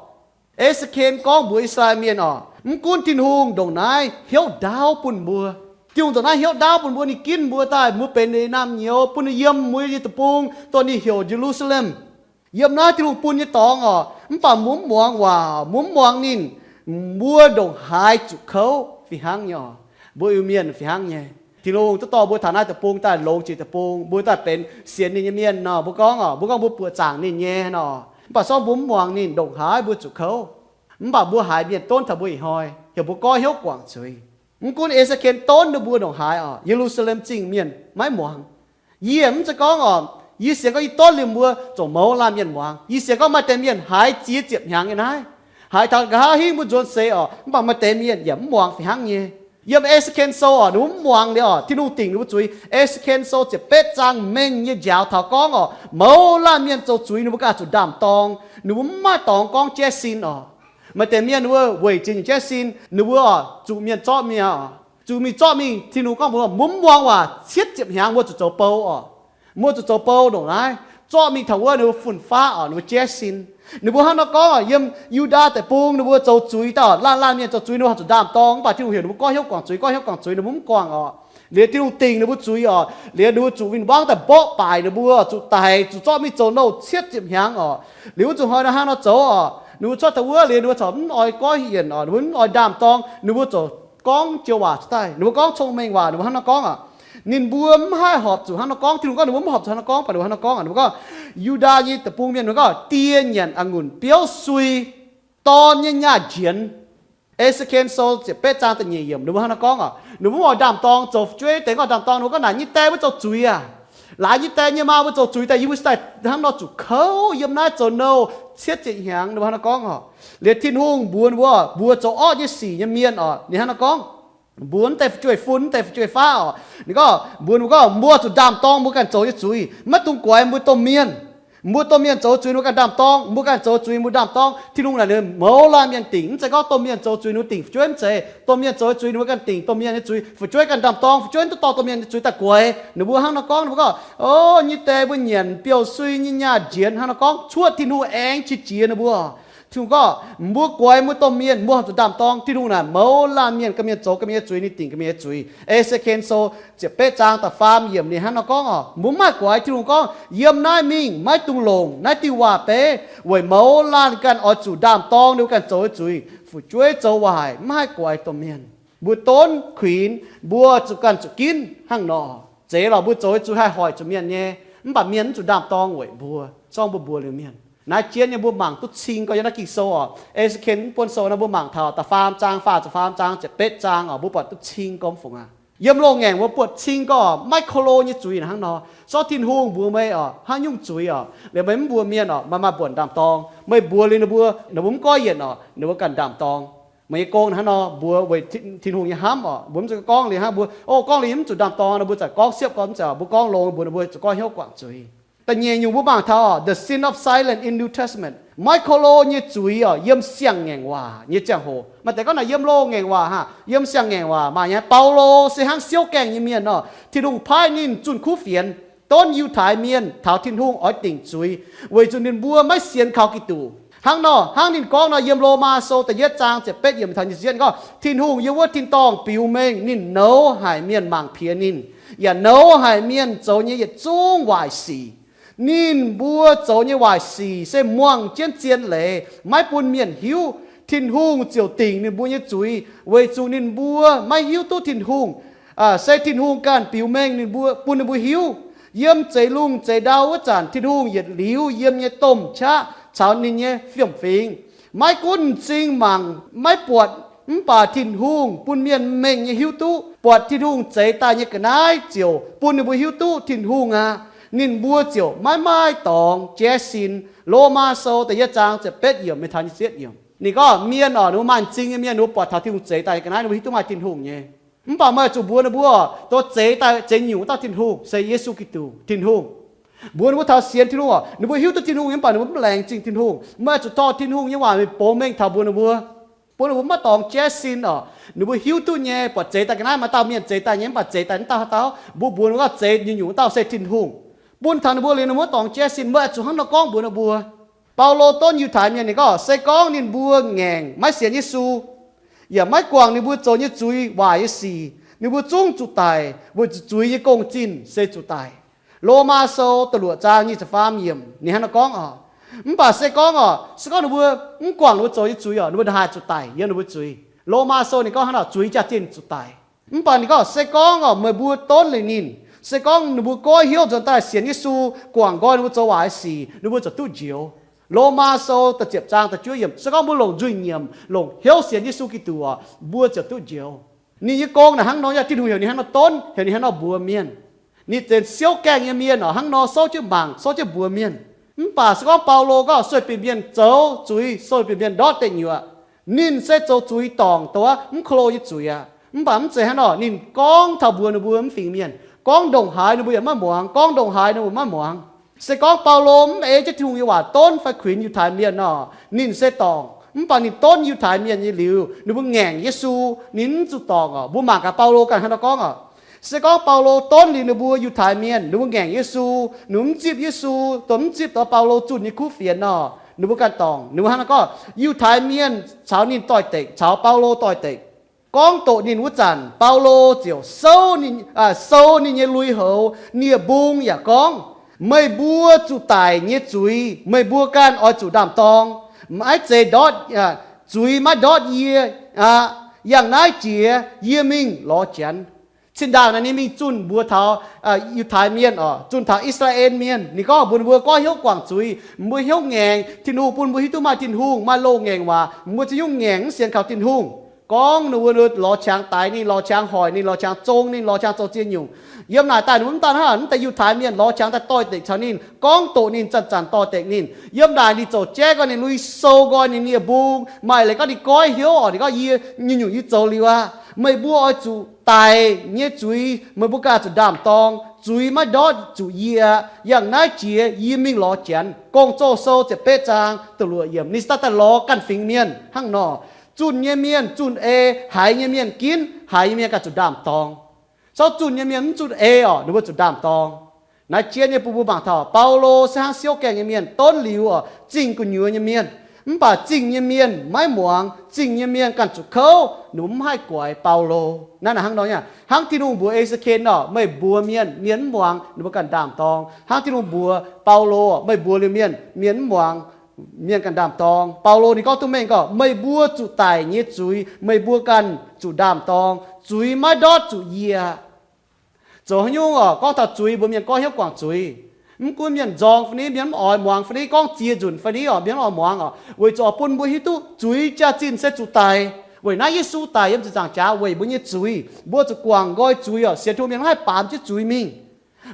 E^se^ken gorngv mbuox I^saa^laa^en Mienh oc, mv gunv Tin-Hungh ndongc naaiv hnyouv ndaauv bun mbuo, Tin-Hungh ndongc naaiv hnyouv ndaauv bun mbuo, ninh ginv mbuo daaih, mbuo benx ninh naamh nyouz, bun ninh yiem mbuo nyei deic-bung, dongh ninh heuc Ye^lu^saa^lem. Yiem naaiv Tin-Hungh bun nyei dorngx oc, mv baac mbuo mv muangx waac, mbuo mv muangx ninh, mbuo ndongc haaix zuqc kouv fih hnangv nyei oc. Mbuo Iu-Mienh fih hnangv nyei. Tin-Hungh duqv dorh mbuo taux naaiv deic-bung daaih longx jiex deic-bung, mbuo daaih benx sienx ninh nyei mienh nor, mbuo gorngv oc, mbuo gorngv mbuo buoqc zaangc ninh nyei nor, mv baac se gorngv mbuo mv muangx ninh, ndongc haaix mbuo zuqc kouv. Mv baac mbuo haiz mienh donv taux mbuo ih hnoi, heuc mbuo goiv hnyouv guangc zuiz. Mv gunv E^se^ken donv ninh mbuo ndongc haaix oc, Ye^lu^saa^lem Zingh mienh maiv muangx. Yie mv zeiz gorngv oc, yie sienx gorngv yie donv liemh mbuo zuqc mouz laanh mienh muangx. Yie sienx gorngv maaih deix mienh haiz ziex ziepc hnyangx nyei naaiv, haiz taux nqa'haav hingv mbuo nzuonx seix oc, mv baac maaih deix mienh yaac mv muangx fih hnangv nyei. Yiem E^se^ken Sou oc, ninh mbuo mv muangx liuz oc, Tin-Hungh dingc ninh mbuo zuiz. E^se^ken Sou ziepc betv zaang mengh nyei njaaux taux gorngv oc, mouz laanh mienh zoux zuiz ninh mbuo ganh zuqc ndaam-dorng. Ninh mbuo mv maaih dorngx gorngv jaiv sin oc. Maaih deix mienh ninh mbuo weic jiex nyei jaiv sin, ninh mbuo oc zuqc mienh zorqv mingh oc, zuqc mingh zorqv mingh. Tin-Hungh gorngv mbuo, mbuo mv muangx waac, cietv ziepc hnyangx mbuo zuqc zoux bou oc. Mbuo zuqc zoux bou ndongc naaiv, zorqv mingh taux wuov ninh mbuo fun-faqv oc, ninh mbuo jaiv sin. Ninh mbuo hnangv nor gorngv oc, yiem Yu^ndaa Deic-Bung ninh mbuo zoux zuiz daaih, laanh laanh mienh zoux zuiz ninh mbuo zuqc ndaam-dorng, mv baac Tin-Hungh heuc ninh mbuo goiv hnyouv guangc zuiz, goiv hnyouv guangc zuiz ninh mbuo mv guangc oc. Liuz Tin-Hungh dingc ninh mbuo zuiz oc, liuz ninh mbuo zuqc win-wangv daaih mborqv baaic ninh mbuo, zuqc daic, zuqc zorqv mingh zoux nouh cietv ziepc hnyangx oc. Liuz wuov zuqc hnoi nor hnangv nor zoux oc, ninh mbuo cuotv taux wuov liuz ninh mbuo corc mv oix goiv yienc oc, ninh mbuo mv oix ndaam-dorng, ninh mbuo ziouc gorngv joux waac cuotv daaih, ninh mbuo gorngv cong-mengh waac, ninh mbuo hnangv nor gorngv oc. Ninh mbuo mv haih horpc zuqc hnangv nor gorngv. Tin-Hungh gorngv ninh mbuo mv horpc zuqc hnangv nor gorngv, mv baac ninh mbuo hnangv nor gorngv oc. Ninh mbuo gorngv, Yu^ndaa nyei deic-bung mienh, ninh mbuo gorngv, Die nyanc a'ngunc biouv sui, dorn nyei nyaah-njienx. E^se^ken Sou ziepc betv zaang da'nyeic yiemc, ninh mbuo hnangv nor gorngv oc. Ninh mbuo mv oix ndaam-dorng, zoux fu'jueiv deix mv oix ndaam-dorng, ninh mbuo gorngv, Naaic nyei die mbuo zoux zuiz aac, laaix nyei die nyei maa mbuo zoux zuiz daaih, yie mbuo se daaih hnangv nor zuqc kouv yiem naaiv zoux nouh cietv ziepc hnyangx, ninh mbuo hnangv nor gorngv oc. Liuz Tin-Hungh mbuox ninh mbuo, mbuox zoux orqv nyei sic nyei mienh oc, ninh hnangv nor gorngv, mbuox mv deix fu'jueiv-fun, mv deix fu'jueiv-faqv oc, ninh gorngv, mbuox ninh mbuo gorngv, mbuo zuqc ndaam-dorng mbuo ganh zoux nyei zuiz, maiv dungx guaix mbuo domh mienh. Mbuo domh mienh zoux zuiz ninh mbuo ganh ndaam-dorng, mbuo ganh zoux zuiz ninh mbuo ndaam-dorng. Tin-Hungh naaic ninh mouz laanh mienh dingc, mv zeiz gorngv domh mienh zoux zuiz ninh mbuo dingc fu'jueiv, mv zeiz. Domh mienh zoux zuiz ninh mbuo ganh dingc domh mienh nyei zuiz, fu'jueiv ganh ndaam-dorng, fu'jueiv duqv dorh domh mienh nyei zuiz daaih guaix. Ninh mbuo hnangv nor gorngv, ninh mbuo gorngv, O, nyei deix mbuo nyanc biouv-sui nyei nyaah njienx, hnangv nor gorngv cuotv Tin-Hungh aengx qiex jiez ninh mbuo. Tin-Hungh gorngv, Mbuo guaix mbuo domh mienh, mbuo horpc zuqc ndaam-dorng. Tin-Hungh naaic mouz laanh mienh, ga'mienh zoux ga'mienh nyei zuiz, ninh dingc ga'mienh nyei zuiz. E^se^ken Sou ziepc betv zaang da'faam yiemc ninh hnangv nor gorngv oc, mbuo mv maaih guaix. Tin-Hungh gorngv, Yiem naaiv mingh, maiv dungx longc naaiv diuh waac-beiv, weic mouz laanh ganh oix zuqc ndaam-dorng ninh mbuo ganh zoux nyei zuiz. Fu'jueiv zoux waaic mv haih guaix domh mienh. Mbuo donv kuinx, mbuo zuqc ganh zuqc ginv hnangv nor. Zeiz lorqc, mbuo zoux nyei zuiz haih hoic zuqc mienh nyei, mv baac mienh mv zuqc ndaam-dorng weic mbuo, se gorngv mbuo mbuox liuz mienh. Naaiv jienv nyei mbuo mangc duqv cing gorx, yiem naaiv Ging-Sou oc, E^se^ken mv buonv sou naaiv mbuo mangc taux da'faam zaang, faah ziepc faam zaang, ziepc betv zaang oc, mbuo buatc duqv cing gorx mv fungc aqv. Yiem loz-ngaengc mbuo buatc cing gorx maiv ko lo nyei zuiz hnangv nor. Se gorngv Tin-Hungh mbuox meih oc, haaix nyungc zuiz oc, liuz meih mv mbuox mienh oc, meih maaih buonc ndaam-dorng. Meih mbuox liuz ninh mbuo, ninh mbuo mv goiv yienc oc, ninh mbuo ganh ndaam-dorng. Meih nyei gong hnangv nor mbuox weic Tin-Hungh nyei hnamv oc, mbuo mv zeiz gorngv liuz hnangv mbuo, O, gorngv liuz mv zuqc ndaam-dorng, ninh mbuo zaqc gorngv siepv gorn mv zeiz oc, mbuo gorngv longx mbuox ninh mbuo zuqc goiv hnyouv guangc zuiz. Da'nyeic nyungc mbuo mangc taux oc, the sin of silence in New Testament. Maiv ko lo nyei zuiz oc, yiem siang-ngaengc waac nyei ziangh hoc. Maaih deix gorngv naaic yiem loz-ngaengc waac hnangv, yiem siang-ngaengc waac maaih nyei. Baulo se hnangv siouv gaengh nyei mienh oc, Tin-Hungh paaiv ninh zunh kuv fienx, donv Yiutai Mienh taux Tin-Hungh oix dingc zuiz, weic zuqc ninh mbuo maiv sienx kaux Giduc. Hnangv nor, hnangv ninh gorngv nor, yiem Lomaa Sou da'yietv zaang ziepc betv yiemc taux nyic ziepc yietv gorngv, Tin-Hungh yiem wuov tin-dorngh biux mengh ninh nouz haic mienh mangc piex ninh, yaac nouz haic mienh zoux nyei yietc zungv waaic sic. Ninh mbuo zoux nyei waaic sic se muangh jienv zien leiz, maiv bun mienh hiuv. Tin-Hungh ziouc dingc ninh mbuo nyei zuiz, weic zuqc ninh mbuo maiv hiuv duqv Tin-Hungh. Se Tin-Hungh ganh biux mengh ninh mbuo, bun ninh mbuo hiuv. Yiem zeix lungh zeix ndau wuov zanc, Tin-Hungh yietc liuz yiem nyei domh qaqv caux ninh nyei fiem-fingx, maiv gunv m'zing mangc maiv buatc, mv baac Tin-Hungh bun mienh mengh nyei hiuv duqv, buatc Tin-Hungh zeix daaih nyei ga'naaiv ziouc bun ninh mbuo hiuv duqv Tin-Hungh aqv. Ninh mbuo ziouc maiv maaih dorngx jaiv sin. Lomaa Sou da'yietv zaang ziepc betv yiemc mingh taux nyic ziepc yietv yiemc. Ninh gorngv mienh oc, ninh mbuo maaih m'zing nyei mienh, ninh mbuo buatc taux Tin-Hungh zeix daaih nyei ga'naaiv, ninh mbuo hiuv duqv maaih Tin-Hungh nyei. Mv baac meih oix zuqc mbuox ninh mbuo oc, dongh zeix daaih, zeix nyungc wuov dauh Tin-Hungh se Yesu Giduc, Tin-Hungh. Mbuox ninh mbuo taux sienx Tin-Hungh oc, ninh mbuo hiuv duqv Tin-Hungh nyei, mv baac ninh mbuo mv laengz zingh Tin-Hungh. Meih oix zuqc dorh Tin-Hungh nyei waac mingh box mengh taux mbuox ninh mbuo, bun ninh mbuo maiv dorngx jaiv sin oc. Ninh mbuo hiuv duqv nyei, buatc zeix daaih ga'naaiv maaih dauh mienh zeix daaih nyei, mv baac zeix daaih naaiv dauh haaix dauh, mbuo mbuox ninh mbuo gorngv zeix nyungc-nyungc dauh se Tin-Hungh. Bun taux ninh mbuo liuz, ninh mbuo dorngx jaiv sin. Meih oix zuqc hnangv nor gorngv mbuox ninh mbuo. Baulo donv Yiutai Mienh, ninh gorngv, se gorngv ninh mbuo ngaengc maiv sienx Yesu, yaac maiv guangc ninh mbuo zoux nyei zuiz waaic nyei sic, ninh mbuo zungv zuqc daic, weic zuqc zuiz nyei gong-zinh se zuqc daic. Lomaa Sou da'luoqc zaang nyic ziepc faam yiemc ninh hnangv nor gorngv oc. Mv baac se gorngv oc, se gorngv ninh mbuo mv guangc ninh mbuo zoux nyei zuiz oc, ninh mbuo ndongc haaix zuqc daic yiem ninh mbuo zuiz. Lomaa Sou ninh gorngv hnangv nor, zuiz jaax-zinh zuqc daic. Mv baac ninh gorngv, se gorngv oc, meih mbuo donv liuz ninh, se gorngv ninh mbuo goiv hnyouv nzuonx daaih sienx Yesu, guangc nqoi ninh mbuo zoux waaic nyei sic, ninh mbuo ziouc duqv njoux. Lomaa Sou da'ziepc zaang da'juov yiemc, se gorngv mbuo longc nzuih nyiemc, longc hnyouv sienx Yesu Giduc oc, mbuo ziouc duqv njoux. Ninh nyei gong naaic hnangv nor, yaac Tin-Hungh heuc ninh hnangv nor donv, heuc ninh hnangv nor mbuox mienh. Ninh zenx siouv gaengh nyei mienh oc, hnangv nor souv jienv mangc, souv jienv mbuox mienh. Mv baac se gorngv Baulo gorngv sueih bieqc mienh zoux zuiz, sueih bieqc mienh ndortv deic nyuoqc, ninh se zoux zuiz dorngc dongh wuov mv ko lo nyei zuiz aqv. Mv baac mv zeiz hnangv nor, ninh gorngv taux mbuox ninh mbuo mv fingx mienh, gorngv ndongc haaix ninh mbuo yaac maiv muangx, gorngv ndongc haaix ninh mbuo maiv muangx. Se gorngv Baulo mv ei jienv Tin-Hungh nyei waac donv fai kuinx Yiutai Mienh nor, ninh se dorngc. Mv baac ninh donv Yiutai Mienh nyei liuz, ninh mbuo ngaengc Yesu, ninh mv zuqc dorngc oc. Mbuo mangc gaax Baulo ganh hnangv nor gorngv oc. Se gorngv Baulo donv liuz ninh mbuo Yiutai Mienh, ninh mbuo ngaengc Yesu, ninh mbuo mv zipv Yesu, dongh mv zipv dongh Baulo zunh nyei kuv fienx nor, ninh mbuo ganh dorngc. Ninh mbuo hnangv nor gorngv, Yiutai Mienh caux ninh doix-dekc, caux Baulo doix-dekc, gorngv doqc ninh wuov zanc, Baulo ziouc souv ninh, sou ninh nyei lui-houx nie-mbung yaac gorngv, Meih mbuo zuqc daic nyei zuiz meih mbuo ganh oix zuqc ndaam-dorng. Maiv zeiz ndortv, zuiz maiv ndortv yie aqv. Yangh naaiv jiex yie mingh lorz Janx. Cin-ndaangc naaiv ninh mingh zunh mbuox taux Yiutai Mienh oc, zunh taux I^saa^laa^en Mienh. Ninh gorngv mbuox ninh mbuo goiv hnyouv guangc zuiz, mbuo hnyouv ngaengc, Tin-Hungh bun mbuo hiuv duqv maaih Tin-Hungh, maaih loz-ngaengc waac, mbuo za'gengh ngaengc mv sienx kaux Tin-Hungh. Gorngv ninh mbuo lorz qangx daix ninh, lorz qangx hoic ninh, lorz qangx zong ninh, lorz qangx zoux ziex nyungc. Yiem naaic daaih ninh mbuo mv daan hnangv, mv deix Yiutai Mienh lorz qangx daaih doix-dekc caux ninh, gorngv doqc ninh, zanc-zanc doix-dekc ninh. Yiem naaic ninh ziouc jaiv gorn ninh lui-sou nqoi ninh nie-mbung, maaih leiz gorngv ninh goiv hnyouv oc, ninh gorngv, Yie nyungc-nyungc yie zoux liuz aqv. Meih mbuo oix zuqc daic nyei zuiz meih mbuo ganh zuqc ndaam-dorng. Zuiz maiv ndortv zuqc yie. Yangh naaiv jiex yie mingh lorz Janx. Gong-Zoh sou ziepc betv zaang da'luoqc yiemc, ninh se daaih daaih lorz ganh fingx mienh hnangv nor. Zunh nyei mienh zunh ei, haiz nyei mienh ginv, haiz nyei mienh ganh zuqc ndaam-dorng. Souv zunh nyei mienh mv zunh ei orqc, ninh mbuo zuqc ndaam-dorng. Naaiv jienv nyei bun mbuo mangc taux Baulo se hnangv siouv gaengh nyei mienh donv liuz orqc, zingh gu'nyuoz nyei mienh. Mv baac zingh nyei mienh maiv muangx, zingh nyei mienh ganh zuqc kouv, ninh mbuo mv haih guaix Baulo. Naaiv naaic hnangv nor nyei, hnangv Tin-Hungh mbuox E^se^ken orqc, meih mbuox mienh, mienh mv muangx, ninh mbuo ganh ndaam-dorng. Hnangv Tin-Hungh mbuox Baulo orqc, meih mbuox liuz mienh, mienh mv muangx, mienh ganh ndaam-dorng. Baulo ninh gorngv duqv mengh gorngv, meih mbuo zuqc daic nyei zuiz meih mbuo ganh zuqc ndaam-dorng. Zuiz maiv ndortv zuqc yie. Zoux haaix nyungc orqc, gorngv taux zuiz mbuox mienh goiv hnyouv guangc zuiz. Mv gunv mienh nzorng fai ni, mienh mv oix muangx fai ni, gorngv ziex nzunc fai ni orqc, mienh mv oix muangx orqc, weic zuqc oix bun mbuo hiuv duqv zuiz jaax-zinh se zuqc daic. Weic naaiv Yesu daic yiem ziepc nzaangc jaax weic mbuo nyei zuiz. Mbuo zuqc guangc nqoi zuiz orqc, sienx Tin-Hungh mienh mv haih baamz jienv zuiz mingh.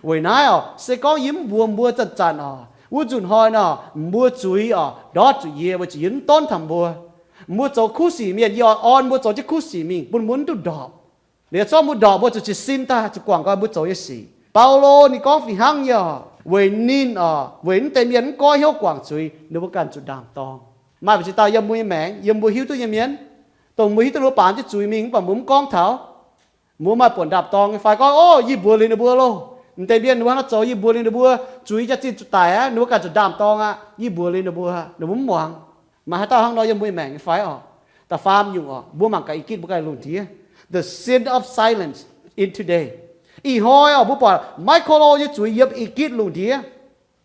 Weic naaiv orqc, se gorngv yie mv mbuox mbuo zanc-zanc orqc, wuov nzunc hnoi nor, mbuo zuiz orqc ndortv zuqc yie, weic zuqc yie mv donv taux mbuo. Mbuo zoux kuv sic mienh, yie oix orn mbuo zoux jienv kuv sic mingh bun mbuo mv duqv ndorpc. Liuz zorqv mbuo ndorpc, mbuo zuqc jiez sin daaih zuqc guangc nqoi mbuo zoux nyei sic. Baulo ninh gorngv fih hnangv nyei orqc, weic ninh orqc, weic naaiv deix mienh mv goiv hnyouv guangc zuiz, ninh mbuo ganh zuqc ndaam-dorng. Maaih mbu'ziex dauh yiem mbuo nyei maengc, yiem mbuo hiuv duqv nyei mienh, dongh mbuo hiuv duqv ninh mbuo baamz jienv zuiz mingh mv baac mbuo mv gorngv taux. Mbuo maaih buonc ndaam-dorng nyei fai gorngv, ov, yie mbuox liuz ninh mbuo loh, m'deix mienh ninh mbuo hnangv naaiv zoux, yie mbuox liuz ninh mbuo zuiz jaax-zinh zuqc daic aqv, ninh mbuo ganh zuqc ndaam-dorng aqv, yie mbuox liuz ninh mbuo, ninh mbuo mv muangx. Maaih haaix dauh hnangv nor yiem mbuo nyei maengc nyei fai orqc? Da'faam nyungc orqc, mbuo mangc gaax i gitv mbuo ganh lungh ndiev. The sin of silence in today. Ih hnoi orqc, mbuo buatc maiv ko lo nyei zuiz yiem i gitv lungh ndiev.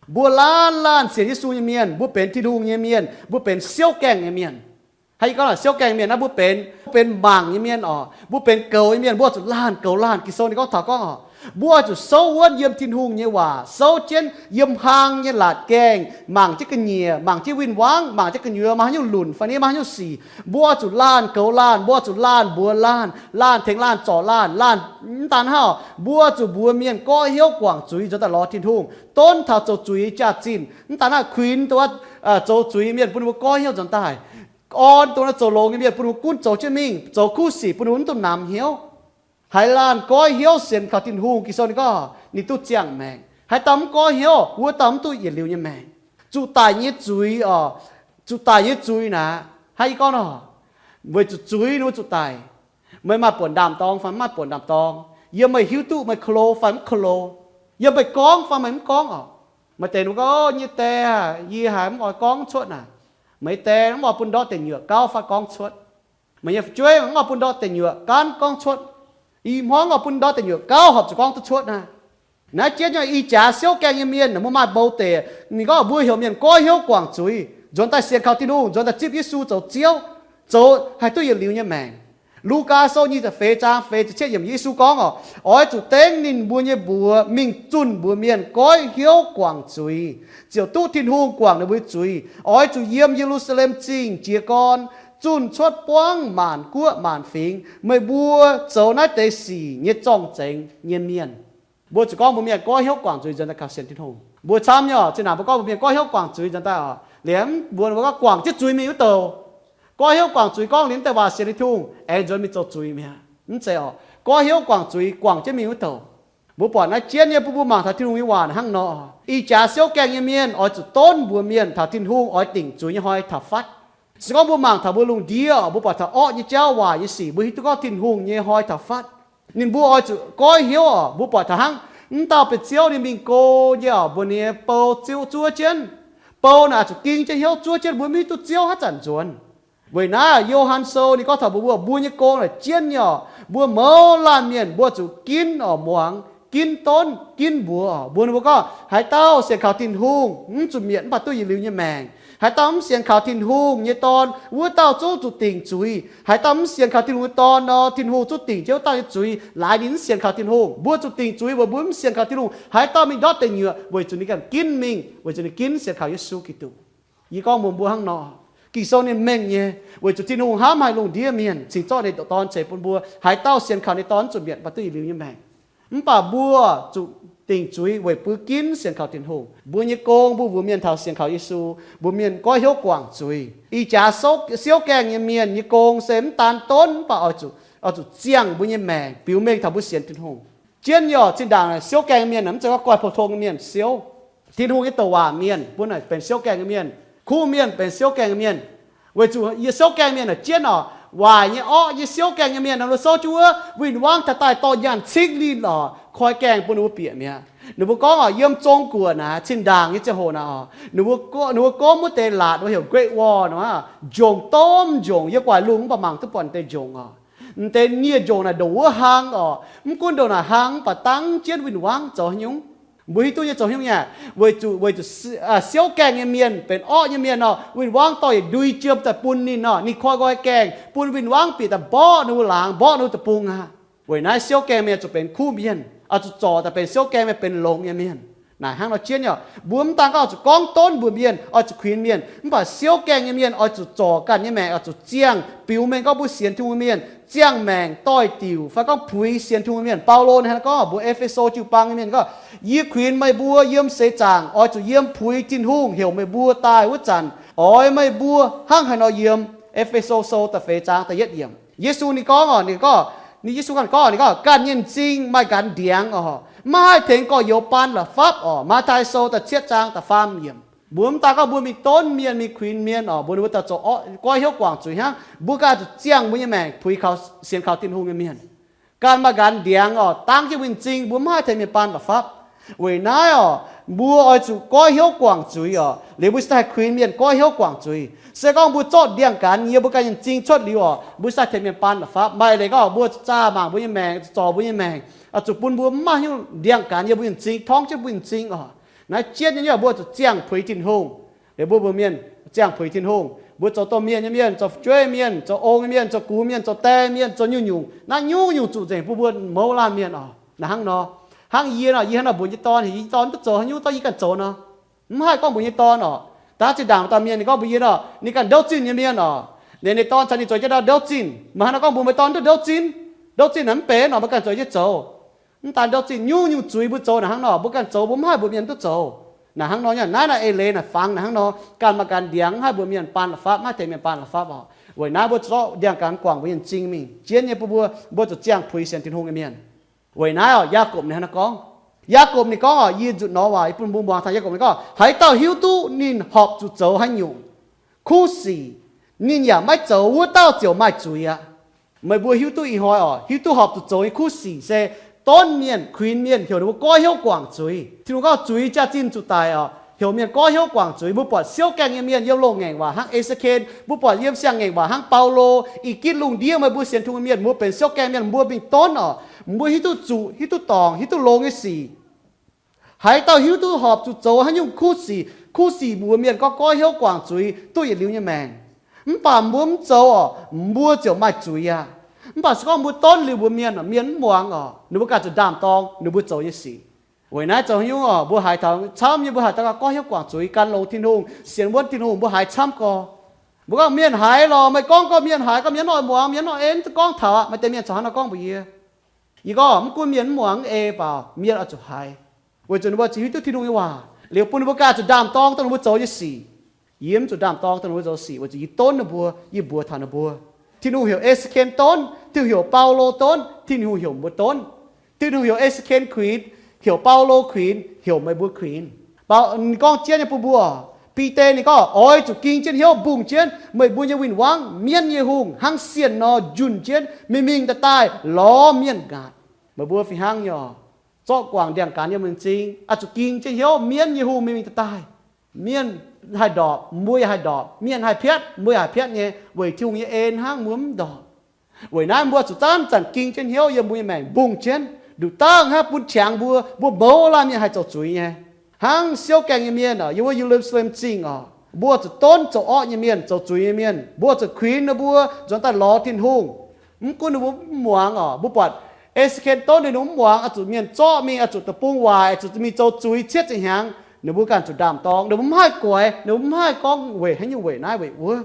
Mbuo laanh laanh sienx Yesu nyei mienh, mbuo benx Tin-Hungh nyei mienh, mbuo benx siouv gaengh nyei mienh. Hnangv yie gorngv naaic, siouv gaengh mienh naaiv mbuo benx, mbuo benx mangc nyei mienh orqc, mbuo benx goux nyei mienh, mbuo oix zuqc laanh goux laanh. Ging-Sou ninh gorngv taux gorngv orqc, mbuo oix zuqc souv wuonv yiem Tin-Hungh nyei waac, souv jienv yiem hlang nyei laatc gaengh, mangc jienv ga'nyiec, mangc jienv win-wangv, mangc jienv gu'nyuoz maaih haaix nyungc lunc fai ni maaih haaix nyungc sic. Mbuo oix zuqc laanh goux laanh, mbuo oix zuqc laanh mbuox laanh, laanh tengx laanh zorc laanh, laanh mv daan hnangv, mbuo zuqc mbuox mienh goiv hnyouv guangc zuiz nzuonx daaih lorz Tin-Hungh, donv taux zoux zuiz nyei jaax-zinh. Mv daan hnangv kuinx dongh zoux zuiz nyei mienh bun ninh mbuo goiv hnyouv nzuonx daaih. Orn dongh naaiv zoux longx nyei mienh bun ninh mbuo gunv zoux jienv mingh, zoux kuv sic bun ninh mbuo mv duqv namx hnyouv. Haiz laanh goiv hnyouv sienx kaux Tin-Hungh, Ging-Sou ninh gorngv ninh duqv ziangh maengc. Haaix dauh mv goiv hnyouv, wuov dauh mv duqv yietc liuz nyei maengc. Zuqc daic nyei zuiz orqc, zuqc daic nyei zuiz naaic, hnangv yie gorngv nor, weic zuqc zuiz ninh mbuo zuqc daic. Meih maaih buonc ndaam-dorng fai mv maaih buonc ndaam-dorng? Yiem meih hiuv duqv meih ko lo fai mv ko lo? Yiem meih gorngv fai meih mv gorngv orqc? Maaih deix ninh mbuo gorngv, nyei die aah, yie haiz mv oix gorngv cuotv naaic. Meih die mv oix bun ndortv deic nyuoqc gauv fai gorngv cuotv. Meih nyei fu'jueiv mv oix bun ndortv deic nyuoqc gaanv gorngv cuotv. I hmuangv oix bun ndortv deic nyuoqc gauv horpc zuqc gorngv duqv cuotv naaic. Naaiv jienv nyei i jaax siouv gaengh nyei mienh, mbuo maaih mbou deix, ninh gorngv mbuo heuc mienh goiv hnyouv guangc zuiz, nzuonx daaih sienx kaux Tin-Hungh, nzuonx daaih zipv Yesu zoux Ziouv, zoux haih duqv yietc liuz nyei maengc. Lugaa Sou nyic ziepc feix zaang feix ziepc cietv yiemc, Yesu gorngv orqc, oix zuqc dengv ninh mbuo nyei mbuox mingh zunh mbuox mienh goiv hnyouv guangc zuiz, ziouc duqv Tin-Hungh guangc ninh mbuo nyei zuiz. Oix zuqc yiem Ye^lu^saa^lem Zingh jiez gorn zunh cuotv buangv maanc guoqv maanc fingx meih mbuo zoux naaiv deix sic nyei zorng-zengx nyei mienh. Mbuo zuqc gorngv mbuox mienh goiv hnyouv guangc zuiz nzuonx daaih kaux sienx Tin-Hungh. Mbuo camv nyei orqc, zinh ndaangc mbuo gorngv mbuox mienh goiv hnyouv guangc zuiz nzuonx daaih orqc, liemh mbuox ninh mbuo gorngv guangc jienv zuiz mingh wuov douc. Goiv hnyouv guangc zuiz gorngv liemh deix waac sienx Tin-Hungh, aengx nzuonx mingh zoux zuiz mi'aqv. Mv zeiz orqc, goiv hnyouv guangc zuiz guangc jienv mingh wuov douc. Mbuo buatc naaiv jienv nyei bun mbuo mangc taux Tin-Hungh nyei waac hnangv nor. Ih jaax siouv gaengh nyei mienh oix zuqc donv mbuox mienh taux Tin-Hungh oix dingc zuiz nyei hnoi taux fatv. Se gorngv mbuo mangc taux mbuo lungh ndiev, mbuo buatc taux orqv nyei jauv, waaic nyei sic, mbuo hiuv duqv gorngv Tin-Hungh nyei hnoi taux fatv. Ninh mbuo oix zuqc goiv hnyouv orqc, mbuo buatc taux hnangv m'dauh benx ziouv ninh mingh go nyei orqc, mbuox ninh nyei bou zuov jienv. Bou naaic zuqc ging jienv hnyouv zuov jienv, mbuo mv hiuv duqv Ziouv haaix zanc nzuonx. Weic naaiv Yo^han Sou ninh gorngv taux mbuo, mbuo nyei gong naaic jienv nyei orqc, mbuo mouz laanh mienh mbuo zuqc ginv orqc, muangx, ginv donv, ginv mbuox orqc. Mbuox ninh mbuo gorngv, haaix dauh sienx kaux Tin-Hungh mv zuqc mietc mv baac duqv yietc liuz nyei maengc. Haaix dauh mv sienx kaux Tin-Hungh nyei Dorn, wuov dauh zungv zuqc dingc zuiz. Haaix dauh mv sienx kaux Tin-Hungh nyei Dorn nor, Tin-Hungh zungv dingc jienv wuov dauh nyei zuiz, laaix ninh mv sienx kaux Tin-Hungh. Mbuo zuqc dingc zuiz weic mbuo mv sienx kaux Tin-Hungh. Haaix dauh mingh ndortv deic nyuoqc weic zuqc ninh ganh ginv mingh, weic zuqc ninh ginv sienx kaux Yesu Giduc. Yie gorngv mbuox mbuo hnangv nor, Ging-Sou ninh mengh nyei, weic zuqc Tin-Hungh hnamv haic lungh ndiev mienh cingx zorqv ninh nyei Dorn ceix bun mbuo. Haaix dauh sienx kaux ninh Dorn mv zuqc mietc baac duqv yietc liuz nyei maengc. Mv baac mbuo zuqc dingc zuiz weic bun ginv sienx kaux Tin-Hungh. Mbuo nyei gong mbuo mbuox mienh taux sienx kaux Yesu, mbuox mienh goiv hnyouv guangc zuiz. Ih jaax siouv gaengh nyei mienh nyei gong se mv daan donv mv baac oix zuqc, oix zuqc ziangh mbuo nyei maengc biux mengh taux mbuo sienx Tin-Hungh. Jienv nyei oc, zinh ndaangc siouv gaengh nyei mienh mv zeiz gorngv goiv pou-tong nyei mienh siouv. Tin-Hungh nyei douc waac mienh bun naaic benx siouv gaengh nyei mienh. Kuv mienh benx siouv gaengh nyei mienh. Weic zuqc yie siouv gaengh mienh naaic jienv oc, waaic nyei, orqv nyei, siouv gaengh nyei mienh nor, ninh mbuo souv jienv wuov win-wangv taux daaih dorh nyaanh cingv linh oc, koi gaengh bun ninh mbuo bieqc mi'aqv. Ninh mbuo gorngv oc, yiem Zong-Guoqv naaic, zinh ndaangc nyei ziangh hoc naaic oc, ninh mbuo gomv wuov deix laatc, ninh mbuo heuc Great Wall nor, njongc domh njongc, yie guaix lungh mv baac mangc duqv buatc deix njongc oc. M'deix nie njongc naaic ndongc wuov hlang oc. Mv gunv ndongc naaic hlang, mv baac dangv jienv win-wangv zoux haaix nyungc. Mbuo hiuv duqv nyei zoux haaix nyungc nyei? Weic zuqc, weic zuqc siouv gaengh nyei mienh benx orqv nyei mienh nor, win-wangv dorh yietc ndui jiem daaih bun ninh nor, ninh koi nqoi gaengh bun win-wangv bieqc daaih mborqv ninh mbuo laangz, mborqv ninh mbuo deic-bung aqv. Weic naaiv siouv gaengh mienh zuqc benx kuv mienh, oix zuqc zorc daaih benx siouv gaengh mienh, benx longx nyei mienh. Naaic hnangv nor jienv nyei oc, mbuo mv daan gorngv zuqc gorngv donv mbuox mienh oix zuqc kuinx mienh, mv baac siouv gaengh nyei mienh oix zuqc zorc ganh nyei maengc, oix zuqc ziangh biux mengh gorngv mbuo sienx Tin-Hungh nyei mienh ziangh maengc doix-diuc fai gorngv puix sienx Tin-Hungh nyei mienh. Baulo naaiv hnangv nor gorngv mbuox E^fe^so jiu-baang nyei mienh gorngv, yie kuinx meih mbuo yiem seix zaangc oix zuqc yiem puix Tin-Hungh heuc meih mbuo daaih wuov zanc, oix meih mbuo hnangv haaix nor yiem. E^fe^so Sou da'feix zaang da'yietv yiemc. Yesu ninh gorngv oc, ninh gorngv, ninh Yesu ganh gorngv, ninh gorngv, ganh nyei m'zing maaih nqanx ndiangx oc, maiv haih tengx gorx-youz baan la'fapv oc. Matv^tai Sou da'cietv zaang da'faam yiemc. Mbuo mv daan gorngv mbuo mingh donv mienh, mingh kuinx mienh oc, mbuo ninh mbuo daaih zoux orqv, goiv hnyouv guangc zuiz hnangv, mbuo ganh zuqc ziangh mbuo nyei maengc puix kaux, sienx kaux Tin-Hungh nyei mienh. Ganh maaih nqanx ndiangx oc, dangv jienv mbuo nyei m'zing, mbuo maiv haih tengx mienh baan la'fapv. Weic naaiv oc, mbuo oix zuqc goiv hnyouv guangc zuiz oc, liuz mbuo cingx daaih kuinx mienh goiv hnyouv guangc zuiz. Se gorngv mbuo zorqv ndiangx-gaanx yiem mbuo ganh nyei m'zing cuotv liuz oc, mbuo cingx daaih tengx mienh baan la'fapv. Maaih leiz gorngv mbuo zuqc zaah mangc mbuo nyei maengc, zuqc zorc mbuo nyei maengc, oix zuqc bun mbuo mv maaih hnyouv ndiangx-gaanx yiem mbuo nyei m'zing, torngv jienv mbuo nyei m'zing oc. Naaiv jienv nyei, mbuo zuqc ziangh puix Tin-Hungh. Liuz mbuo mbuox mienh ziangh puix Tin-Hungh, mbuo zoux domh mienh nyei mienh, zoux fu'jueiv mienh, zoux ong nyei mienh, zoux gux mienh, zoux die mienh, zoux nyungc-nyungc, naaiv nyungc-nyungc zuqc nzengc bun mbuo mouz laanh mienh oc. Naaiv hnangv nor, hnangv yie nor, yie hnangv nor mbuox yie nyei dorn, yie nyei dorn mv duqv zoux haaix nyungc, dorh yie ganh zoux nor. Mv haih gorngv mbuox nyei dorn oc. Daav zinh ndaangc maaih dauh mienh ninh gorngv mbuox yie nor, ninh ganh ndouv zinh nyei mienh oc. Ninh, ninh dorn caux ninh zoux jienv ndouv zinh, meih hnangv nor gorngv mbuox meih dorn duqv ndouv zinh. Ndouv zinh naaic mv benx oc, meih ganh zoux jienv zoux. Mv daan ndouv zinh, nyungc-nyungc zuiz mbuo zoux naaic hnangv nor, mbuo ganh zoux, mbuo mv haih mbuox mienh duqv zoux. Naaic hnangv nor nyei, naaiv naaic eix leiz naaic fangx naaic hnangv nor, ganh maaih nqanx ndiangx, mv haih mbuox mienh baan la'fapv, mv haih tengx mienh baan la'fapv oc. Weic naaiv mbuo zuqc zorqv ndiangx-gaanx guangc mbuo nyei m'zing mingh. Jienv nyei bun mbuo, mbuo zuqc ziangh puix sienx Tin-Hungh nyei mienh. Weic naaiv oc, Yaagorpc ninh hnangv naaiv gorngv. Yaagorpc ninh gorngv oc, yie nzutc nor waac yie bun mbuo muangx taux Yaagorpc ninh gorngv, haaix dauh hiuv duqv ninh horpc zuqc zoux haaix nyungc kuv sic, ninh yaac maiv zoux, wuov dauh ziouc maaih zuiz aqv. Meih mbuo hiuv duqv ih hnoi oc, hiuv duqv horpc zuqc zoux nyei kuv sic se donv mienh, kuinx mienh, heuc ninh mbuo goiv hnyouv guangc zuiz. Tin-Hungh gorngv zuiz jaax-zinh zuqc daic oc, heuc mienh goiv hnyouv guangc zuiz. Mbuo buatc siouv gaengh nyei mienh yiem loz-ngaengc waac hnangv E^se^ken, mbuo buatc yiem siang-ngaengc waac hnangv Baulo. Ih gitv lungh ndiev meih mbuo sienx Tin-Hungh mienh, mbuo benx siouv gaengh mienh, mbuo mingh donv oc, mbuo hiuv duqv zuqc, hiuv duqv dorngc, hiuv duqv longx nyei sic. Haaix dauh hiuv duqv horpc zuqc zoux haaix nyungc kuv sic, kuv sic mbuox mienh gorngv goiv hnyouv guangc zuiz duqv yietc liuz nyei maengc. Mv baac mbuo mv zoux oc, mbuo ziouc maaih zuiz aqv. Mv baac se gorngv mbuo donv liuz mbuox mienh, mienh mv muangx oc, ninh mbuo ganh zuqc ndaam-dorng ninh mbuo zoux nyei sic. Weic naaiv zoux haaix nyungc oc, mbuo haiz taux camv nyei, mbuo haiz taux gorngv hnyouv guangc zuiz, gan longx Tin-Hungh, sienx wuonv Tin-Hungh, mbuo haiz camv gorx. Mbuo gorngv mienh haiz lorqc, meih gorngv gorngv mienh haiz, gorngv mienh mv oix muangx, mienh mv oix ei, mv duqv gorngv taux aqv. Maaih deix mienh corc hnangv nor gorngv mbuox yie. Yie gorngv mv gunv mienh mv muangx mv ei, mv baac mienh oix zuqc haiz, weic zuqc ninh mbuo zuqc hiuv duqv Tin-Hungh nyei waac liuz bun ninh mbuo ganh zuqc ndaam-dorng dongh ninh mbuo zoux nyei sic. Yie mv zuqc ndaam-dorng dongh ninh mbuo zoux sic, weic zuqc yie donv ninh mbuo, yie mbuox taux ninh mbuo. Tin-Hungh heuc E^se^ken donv, Tin-Hungh heuc Baulo donv, Tin-Hungh heuc mbuo donv. Tin-Hungh heuc E^se^ken kuinx, heuc Baulo kuinx, heuc meih mbuo kuinx. Gorngv jienv nyei bun mbuo, Bide ninh gorngv, oix zuqc ging jienv hnyouv, mbungh jienv meih mbuo nyei win-wangv, mienv nyei hungh, hnangv sienh nor njunh jienv mingh mingh daaih daaih lorz mienh ngaatc. Meih mbuo fih hnangv nyei oc, zorqv guangc ndiangx-gaanx yiem mbuo m'zing, oix zuqc ging jienv hnyouv, mienv nyei hungh mingh mingh daaih daaih. Mienh haih ndorpc, mbuo yaac haih ndorpc. Mienh haih piatv, mbuo yaac haih piatv nyei, weic Tin-Hungh nyei en hnangv mbuo mv ndorpc. Weic naaiv mbuo zuqc zanc-zanc ging jienv hnyouv yiem mbuo nyei maengc, mbungh jienv, nduqc dangh hnangv bun qangx mbuo, mbuo mouz laanh mienh haih zoux zuiz nyei. Hnangv siouv gaengh nyei mienh oc, yiem wuov Ye^lu^saa^lem Zingh oc, mbuo zuqc donv zoux orqv nyei mienh, zoux zuiz nyei mienh. Mbuo zuqc kuinx ninh mbuo nzuonx daaih lorz Tin-Hungh. Mv gunv ninh mbuo mv muangx oc, mbuo buatc E^se^ken donv ninh mbuo mv muangx, oix zuqc mienh zorqv mingh, oix zuqc deic-bung waaic, oix zuqc mingh zoux zuiz cietv ziepc hnyangx, ninh mbuo ganh zuqc ndaam-dorng, ninh mbuo mv haih guaix, ninh mbuo mv haih gorngv weic haaix nyungc weic naaiv weic wuov.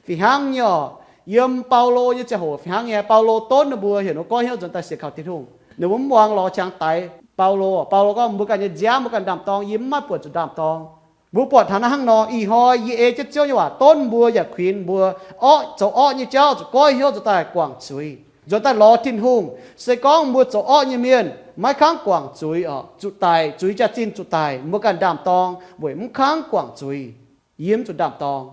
Fih hnangv nyei oc, yiem Baulo nyei ziangh hoc fih hnangv nyei. Baulo donv ninh mbuo, heuc ninh mbuo goiv hnyouv nzuonx daaih sienx kaux Tin-Hungh. Ninh mbuo mv muangx, lorz qangx daix Baulo. Baulo gorngv, mbuo ganh nyei nziaamv mbuo ganh ndaam-dorng, yie mv maaih buonc zuqc ndaam-dorng. Mbuo buatc taux naaiv hnangv nor, ih hnoi yie ei jienv Ziouv nyei waac donv mbuo yaac kuinx mbuo, orqv, zoux orqv nyei jauv zuqc goiv hnyouv nzuonx daaih guangc zuiz. nzuonx daaih lorz Tin-Hungh. Se gorngv mbuo zoux orqv nyei mienh maiv kangv guangc zuiz oc, zuqc daic, zuiz jaax-zinh zuqc daic, mbuo ganh ndaam-dorng weic mv kangv guangc zuiz, yie mv zuqc ndaam-dorng.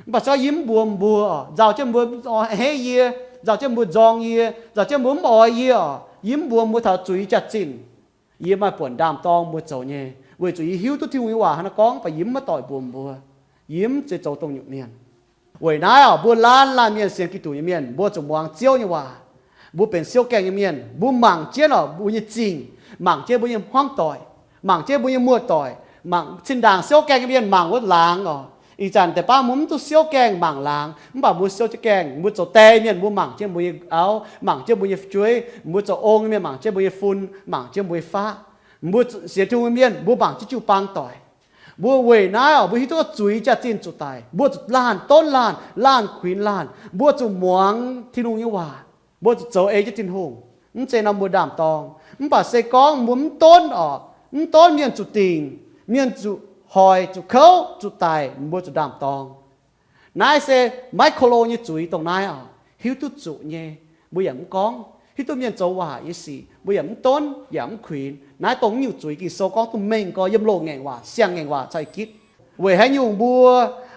Mv baac se gorngv yie mv mbuox mbuo oc, nzauh jienv mbuo a'hneiv yie, nzauh jienv mbuo nzorng yie, nzauh jienv mbuo mv oix yie oc, yie mv mbuox mbuo taux zuiz jaax-zinh, yie maaih buonc ndaam-dorng mbuo zoux nyei, weic zuqc yie hiuv duqv Tin-Hungh nyei waac hnangv naaiv gorngv, mv baac yie mv maaih doic mbuox mbuo. Yie mv zeiz zoux dongh nyungc mienh. Weic naaiv oc, mbuo laanh laanh mienh sienx Giduc nyei mienh, mbuo zuqc muangx Ziouv nyei waac. Mbuo benx siouv gaengh nyei mienh, mbuo mangc jienv oc, mbuo nyei zingh, mangc jienv mbuo nyei hmuangv doic, mangc jienv mbuo nyei muoz-doic, mangc zinh ndaangc siouv gaengh nyei mienh mangc wuov laangz oc. Ih zanc deix baav mbuo mv duqv siouv gaengh mangc laangz, mv baac mbuo siouv jienv gaengh, mbuo zoux die mienh mbuo mangc jienv mbuo nyei auv, mangc jienv mbuo nyei fu'jueiv, mbuo zoux ong nyei mienh mangc jienv mbuo nyei fun, mangc jienv mbuo nyei faqv. Mbuo sienx Tin-Hungh nyei mienh mbuo mangc jienv jiu-baang doic. Mbuo weic naaiv oc, mbuo hiuv duqv zuiz jaax-zinh zuqc daic, mbuo zuqc laanh donv laanh, laanh kuinx laanh, mbuo zuqc muangx Tin-Hungh nyei waac, mbuo zuqc zoux ei jienv Tin-Hungh. Mv zeiz nor mbuo ndaam-dorng. Mv baac se gorngv mbuo mv donv oc, mv donv mienh zuqc dingc, mienh zuqc hoic, zuqc kouv, zuqc daic, mbuo zuqc ndaam-dorng. Naaiv se maiv ko lo nyei zuiz dongh naaiv oc. Hiuv duqv zuqc nyei, mbuo yaac mv gorngv. Hiuv duqv mienh zoux waac nyei sic, mbuo yaac mv donv yaac mv kuinx. Naaiv dongh nyungc zuiz Ging-Sou gorngv duqv mengh gorx yiem loz-ngaengc waac, siang-ngaengc waac caux gitv. Weic haaix nyungc mbuo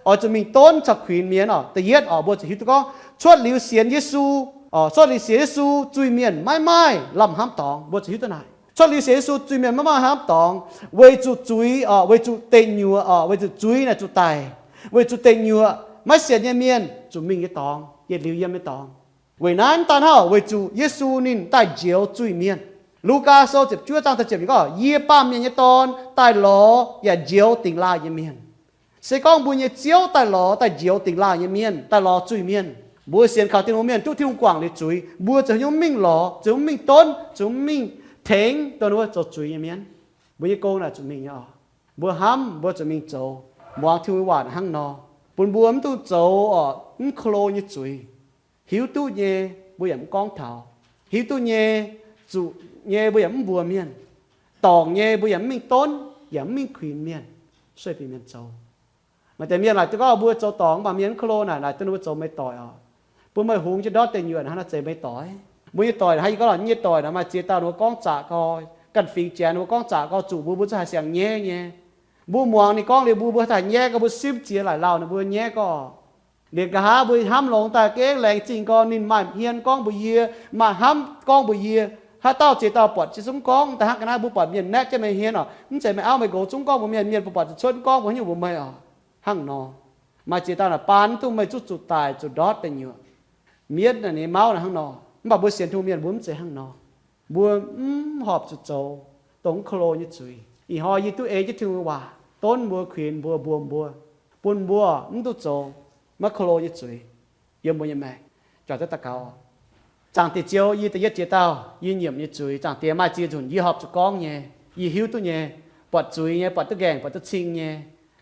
oix zuqc mingh donv caux kuinx mienh oc? Da'yietv oc, mbuo zuqc hiuv duqv gorngv cuotv liuz sienx Yesu, cuotv liuz sienx Yesu zuiz-mienh maiv maaih lamh hnamv dorngx. Mbuo zuqc hiuv duqv naaic, cuotv liuz sienx Yesu zuiz-mienh maiv maaih lamh hnamv dorngx, weic zuqc zuiz oc, weic zuqc deic nyuoqc oc, weic zuqc zuiz naaic zuqc daic, weic zuqc deic nyuoqc maiv sienx nyei mienh zuqc mingh nyei dorngx, yietc liuz yiem nyei dorngx. Weic naaiv mv daan hnangv, weic zuqc Yesu ninh daaih njoux zuiz-mienh. Lugaa Sou ziepc juov zaang da'ziepc gorngv, yie Baamh Mienh nyei Dorn daaih lorz yaac njoux dingx laanh nyei mienh. Se gorngv mbuo nyei Ziouv daaih lorz, daaih njoux dingx laanh nyei mienh, daaih lorz zuiz-mienh, mbuo sienx kaux Tin-Hungh mienh duqv Tin-Hungh guangc liuz zuiz, mbuo ziouc haaix nyungc mingh lorz, ziouc mingh donv, ziouc mingh tengx dongh ninh mbuo zoux zuiz nyei mienh? Mbuo nyei gong naaic zuqc mingh nyei oc. Mbuo hnamv mbuo zuqc mingh zoux, muangx Tin-Hungh waac hnangv nor, bun mbuo mv dungx zoux oc mv ko lo nyei zuiz. Hiuv duqv nyei, mbuo yaac mv gorngv taux. Hiuv duqv nyei, zuqc nyei, mbuo yaac mv mbuox mienh. Dorngc nyei, mbuo yaac mv mingh donv, yaac mv mingh kuinx mienh, sueih bieqc mienh zoux. Maaih deix mienh laaic duqv gorngv mbuo zoux dorngc, mv baac mienh mv ko lo naaic, dongh ninh mbuo zoux meih doic oc. Bun meih hungx jienv ndortv deic nyuoqc hnangv naaiv zeiz meih doic. Mbuo nyei doic hnangv yie gorngv lorqc, yie nyei doic naaic maaih ziex dauh ninh mbuo gorngv zaqc gorx, ganh fingx Janx ninh mbuo gorngv zaqc gorx, zuqc mbuo, mbuo zungv haih siang-nyaiv nyei. Mbuo muangx ninh gorngv liuz, mbuo, mbuo haih nyaaiv gorx, mbuo simv ziex laaic lauh ninh mbuo nyaaiv gorx. Liuz nqa'haav mbuo hnamv longx daaih gengh laengz zingh gorx, ninh maaih hmien gorngv mbuox yie, maaih hnamv gorngv mbuox yie. Haaix dauh ziex dauh buatc jienv zungv gorngv daaih hnangv ga'naaiv, mbuo buatc mienh naeqv jienv meih hmien oc, mv zeiz meih auv meih nqox zungv gorngv mbuox mienh, mienh mbuo buatc zuqc cuotv gorngv mbuox haaix nyungc mbuox meih oc. Hnangv nor, maaih ziex dauh naaic baan mv duqv meih zuqc zuqc daic, zuqc ndortv deic nyuoqc. Mienv naaic ninh nyei mauv naaic hnangv nor. Mv baac mbuo sienx Tin-Hungh mienh mbuo mv zeiz hnangv nor. Mbuo mv horpc zuqc zoux dongh mv ko lo nyei zuiz. Ih hnoi yie duqv ei jienv Tin-Hungh waac, donv mbuo, kuinx mbuo, mbuox mbuo, bun mbuo mv duqv zoux maiv ko lo nyei zuiz yiem mbuo nyei maengc. Jangx duqv daux gaux. Zaangc Diex Ziouv, yie da'yietv jiex dauh yie nyiemc nyei zuiz, Zaangc Diex, maaih ziex nzunc yie horpc zuqc gorngv nyei, yie hiuv duqv nyei, buatc zuiz nyei, buatc duqv nqaengc, buatc duqv cing nyei.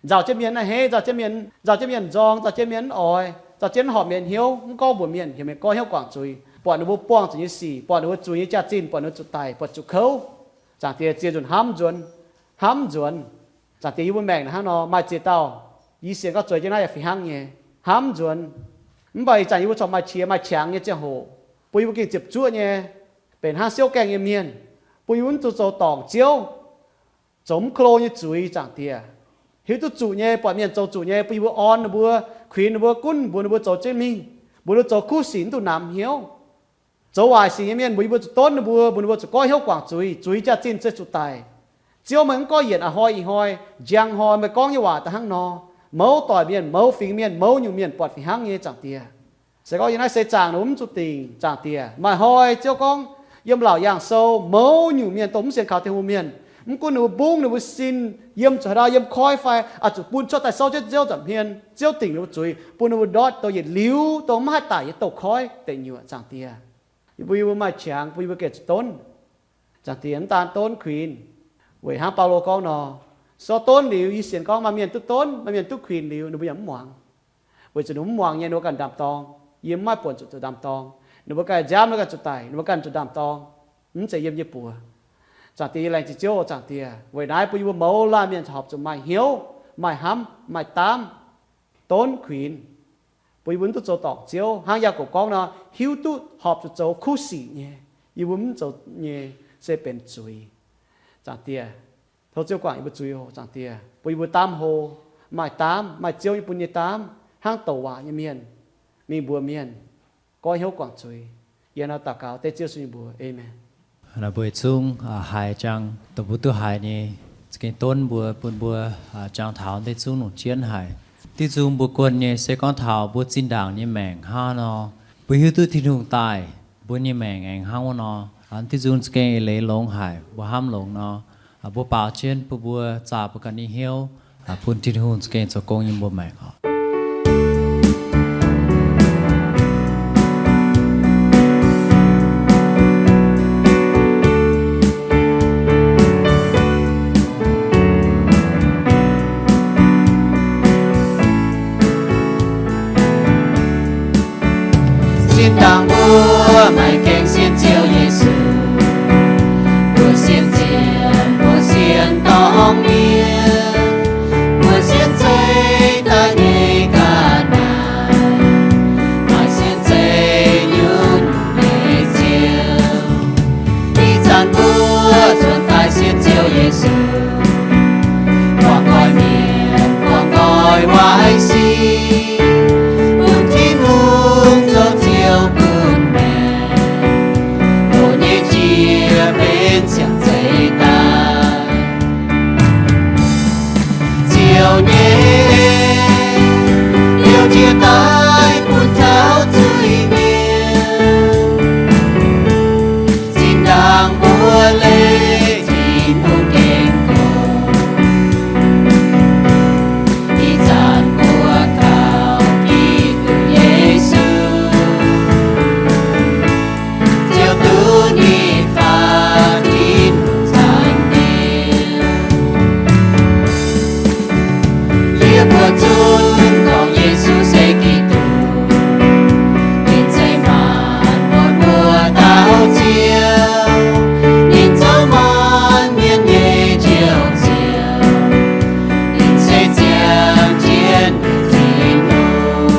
Nzauh jienv mienh naaiv hneiv, nzauh jienv mienh, nzauh jienv mienh nzorng, nzauh jienv mienh mv oix, nzauh jienv horpc mienh hnyouv, mv gorngv mbuox mienh, heuc mienh goiv hnyouv guangc zuiz, buatc ninh mbuo buangh zuqc nyei sic, buatc ninh mbuo zuiz nyei jaax-zinh, buatc ninh mbuo zuqc daic, buatc zuqc kouv. Zaangc Diex, ziex nzunc hnamv nzuonx, hnamv nzuonx. Zaangc Diex, yie mbuo maengc naaic hnangv nor, maaih ziex dauh, yie sienx gorngv zueiz jienv naaiv yaac fih hnangv nyei, hnamv nzuonx. Mv baac ih zanc yie mbuo corc maaih qiex maaih qangx nyei ziangh hoc, bun yie mbuo gengh ziepc zuoqv nyei, benx hnangv siouv gaengh nyei mienh, bun yie mbuo mv zuqc zoux dorngc Ziouv, zoux mv ko lo nyei zuiz, Zaangc Diex. Hiuv duqv zuqc nyei, buatc mienh zoux zuqc nyei, bun yie mbuo orn ninh mbuo, kuinx ninh mbuo, gunv mbuox ninh mbuo zoux jienv mingh, mbuox ninh mbuo zoux kuv sic, mv dungx namx hnyouv. Zoux waaic sic nyei mienh, mbuox yie mbuo zuqc donv ninh mbuo, mbuox ninh mbuo zuqc goiv hnyouv guangc zuiz, zuiz jaax-zinh se zuqc daic. Ziouv, meih mv gorngv yienc a'hnoi ih hnoi, njang hnoi meih gorngv nyei waac da'hnangv nor, mouz doic mienh, mouz fingx mienh, mouz nyungc mienh buatc fih hnangv nyei, Zaangc Diex. Se gorngv yiem naaiv seix zaangc ninh mbuo mv zuqc dingc, Zaangc Diex, maaih hnoi Ziouv gorngv yiem Laauc Yaangh Sou, mouz nyungc mienh dongh mv sienx kaux Tin-Hungh mienh, mv gunv ninh mbuo mbungv, ninh mbuo sin, yiem zuqc haaix ndau, yiem koiv fai, oix zuqc bun cuotv daaih souv jienv Ziouv nza'hmien, Ziouv dingc ninh mbuo zuiz, bun ninh mbuo ndortv dongh yietc liuz dongh mv haih daic nyei douz-koiv deic nyuoqc, Zaangc Diex. Yie mbuo, yie mbuo maaih qangx, bun yie mbuo gengh zuqc donv. Zaangc Diex, mv daan donv, kuinx. Weic hnangv Baulo gorngv nor, se gorngv donv liuz, yie sienx gorngv maaih mienh duqv donv, maaih mienh duqv kuinx liuz, ninh mbuo yaac mv muangx. Weic zuqc ninh mbuo mv muangx nyei, ninh mbuo ganh ndaam-dorng. Yie mv maaih buonc zuqc zuqc ndaam-dorng. Ninh mbuo ganh nziaamv, ninh mbuo ganh zuqc daic, ninh mbuo ganh zuqc ndaam-dorng. Mv zeiz yiem yie buoz. Zaangc Diex, yie laengz zingh Ziouv, Zaangc Diex. Weic naaiv bun yie mbuo mouz laanh mienh horpc zuqc maaih hnyouv, maaih hnamv, maaih daamv, donv, kuinx. Bun yie mbuo mv duqv zoux dorngc Ziouv, hnangv Yaagorpc gorngv nor, hiuv duqv horpc zuqc zoux kuv sic nyei. Yie mbuo mv zoux nyei se benx zuiz. Zaangc Diex, tov Ziouv guangc yie mbuo zuiz oc. Zaangc Diex, bun yie mbuo daamv hlo, maaih daamv, maaih Ziouv nyei bun nyei daamv, hnangv douc waac nyei mienh, mingh mbuox mienh, goiv hnyouv guangc zuiz. Yie nor daux gaux dengv Ziouv Yesu nyei mbuox, aamen. Naaiv mbuo yietc zungv haiz jangx dongh mbuo duqv haiz nyei za'gengh donv mbuo, bun mbuo jangx taux deix zungv longc jienv haic. Diuh nzung mbuo guon nyei se gorngv taux mbuo zinh ndaangc nyei maengc hnangv nor, mbuo hiuv duqv Tin-Hungh daaih, mbuo nyei maengc aengx hnangv wuov nor. Diuh nzung za'gengh eix leiz longx haic, mbuo hnamv longx nor, mbuo baaux jienv bun mbuo zaah mbuo ganh nyei hnyouv bun Tin-Hungh za'gengh zoux gong yiem mbuo maengc oc. Zinh ndaangc mbuo maaih gaengh sienx Ziouv Yesu, mbuo sienx zien, mbuo sienx dorngx mienh, mbuo sienx zeiv daaih nyei ga'naaiv, maaih sienx zeiv nyungc-nyungc nyei Ziouv. Ih zanc mbuo zuotc daaih sienx Ziouv Yesu, buangh nqoi mienh, buangh nqoi waaic sic, bun Tin-Hungh zoux Ziouv bun maengc, loz nyei jiex benx siang-zeiv daaih. Ziouv nyei en, liouh jiex daaih bun taux zuiz-mienh. Zinh ndaangc mbuo leiz Tin-Hungh gengh gorngv, ih zanc mbuo kaux Giduc Yesu, Ziouv duqv ninh faaux Tin-Hungh zaangc nyei. Liuz mbuo zunv gorngv Yesu se Giduc, ninh zeiz maanc muotc mbuo dauh Ziouv, ninh zoux maanc mienh nyei Njoux Ziouv, ninh se ziangh jienv Tin-Hungh.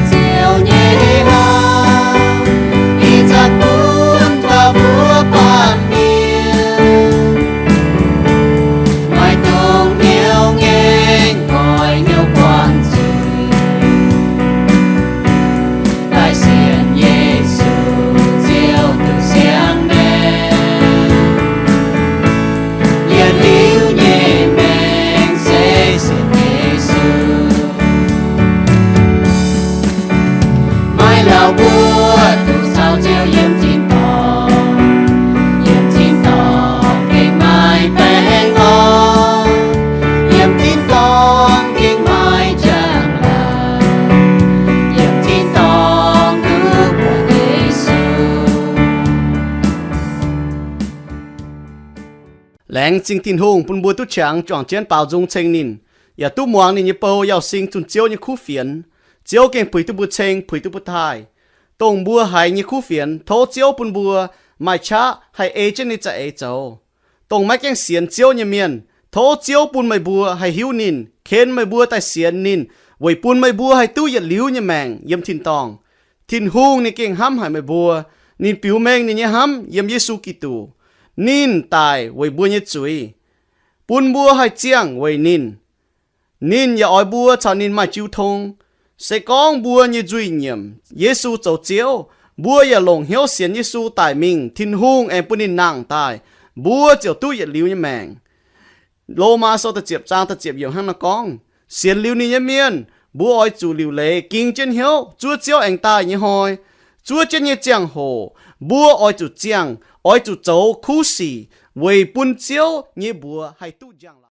Ziouv nyei hnamv ih zanc bun taux mbuo baamh mienh, maaih dongh hnyouv ngaengc nqoi, hnyouv buangh zuiz, daaih sienx Yesu, Ziouv duqv siang-nqemh. Yietc liuz nyei maengc se sienx Yesu. Maiv lauh mbuo duqv caux Ziouv yiem tin-dorngh, yiem tin-dorngh gengh maaih baengh orn, yiem tin-dorngh gengh maaih njang-laangc, yiem tin-dorngh duqv buatc Yesu. Laengz zingh Tin-Hungh bun mbuo duqv qangx juangc jienv baaux nzung ceng ninh, yaac duqv muangx ninh nyei bou Yauz Sing zunh Ziouv nyei kuv fienx. Ziouv gengh puix duqv mbuo ceng, puix duqv mbuo taaih. Dongh mbuo haiz nyei kuv fienx, tov Ziouv bun mbuo maaih qaqv haih ei jienv ninh za'eix zoux. Dongh maiv gaengh sienx Ziouv nyei mienh, tov Ziouv bun meih mbuo haih hiuv ninh, ken meih mbuo daaih sienx ninh, weic bun meih mbuo haih duqv yietc liuz nyei maengc yiem tin-dorngh. Tin-Hungh ninh gengh hnamv haic meih mbuo. Ninh biux mengh ninh nyei hnamv yiem Yesu Giduc. Ninh daic weic mbuo nyei zuiz, bun mbuo haih ziangh weic ninh. Ninh yaac oix mbuo caux ninh maaih jiu tong. Se gorngv mbuo nyei nzuih nyiemc Yesu zoux Ziouv, mbuo yaac longc hnyouv sienx Yesu daic mingh, Tin-Hungh aengx bun ninh nangh daaih, mbuo ziouc duqv yietc liuz nyei maengc. Lomaa Sou da'ziepc zaang da'ziepc yiemc hnangv naaiv gorngv, sienx liuz ninh nyei mienh, mbuo oix zuqc liuc leiz ging jienv hnyouv zuov Ziouv aengx daaih nyei hnoi. Zuov jienv nyei ziangh hoc mbuo oix zuqc ziangh, oix zuqc zoux kuv sic weic bun Ziouv nyei mbuox haih duqv njang-laangc.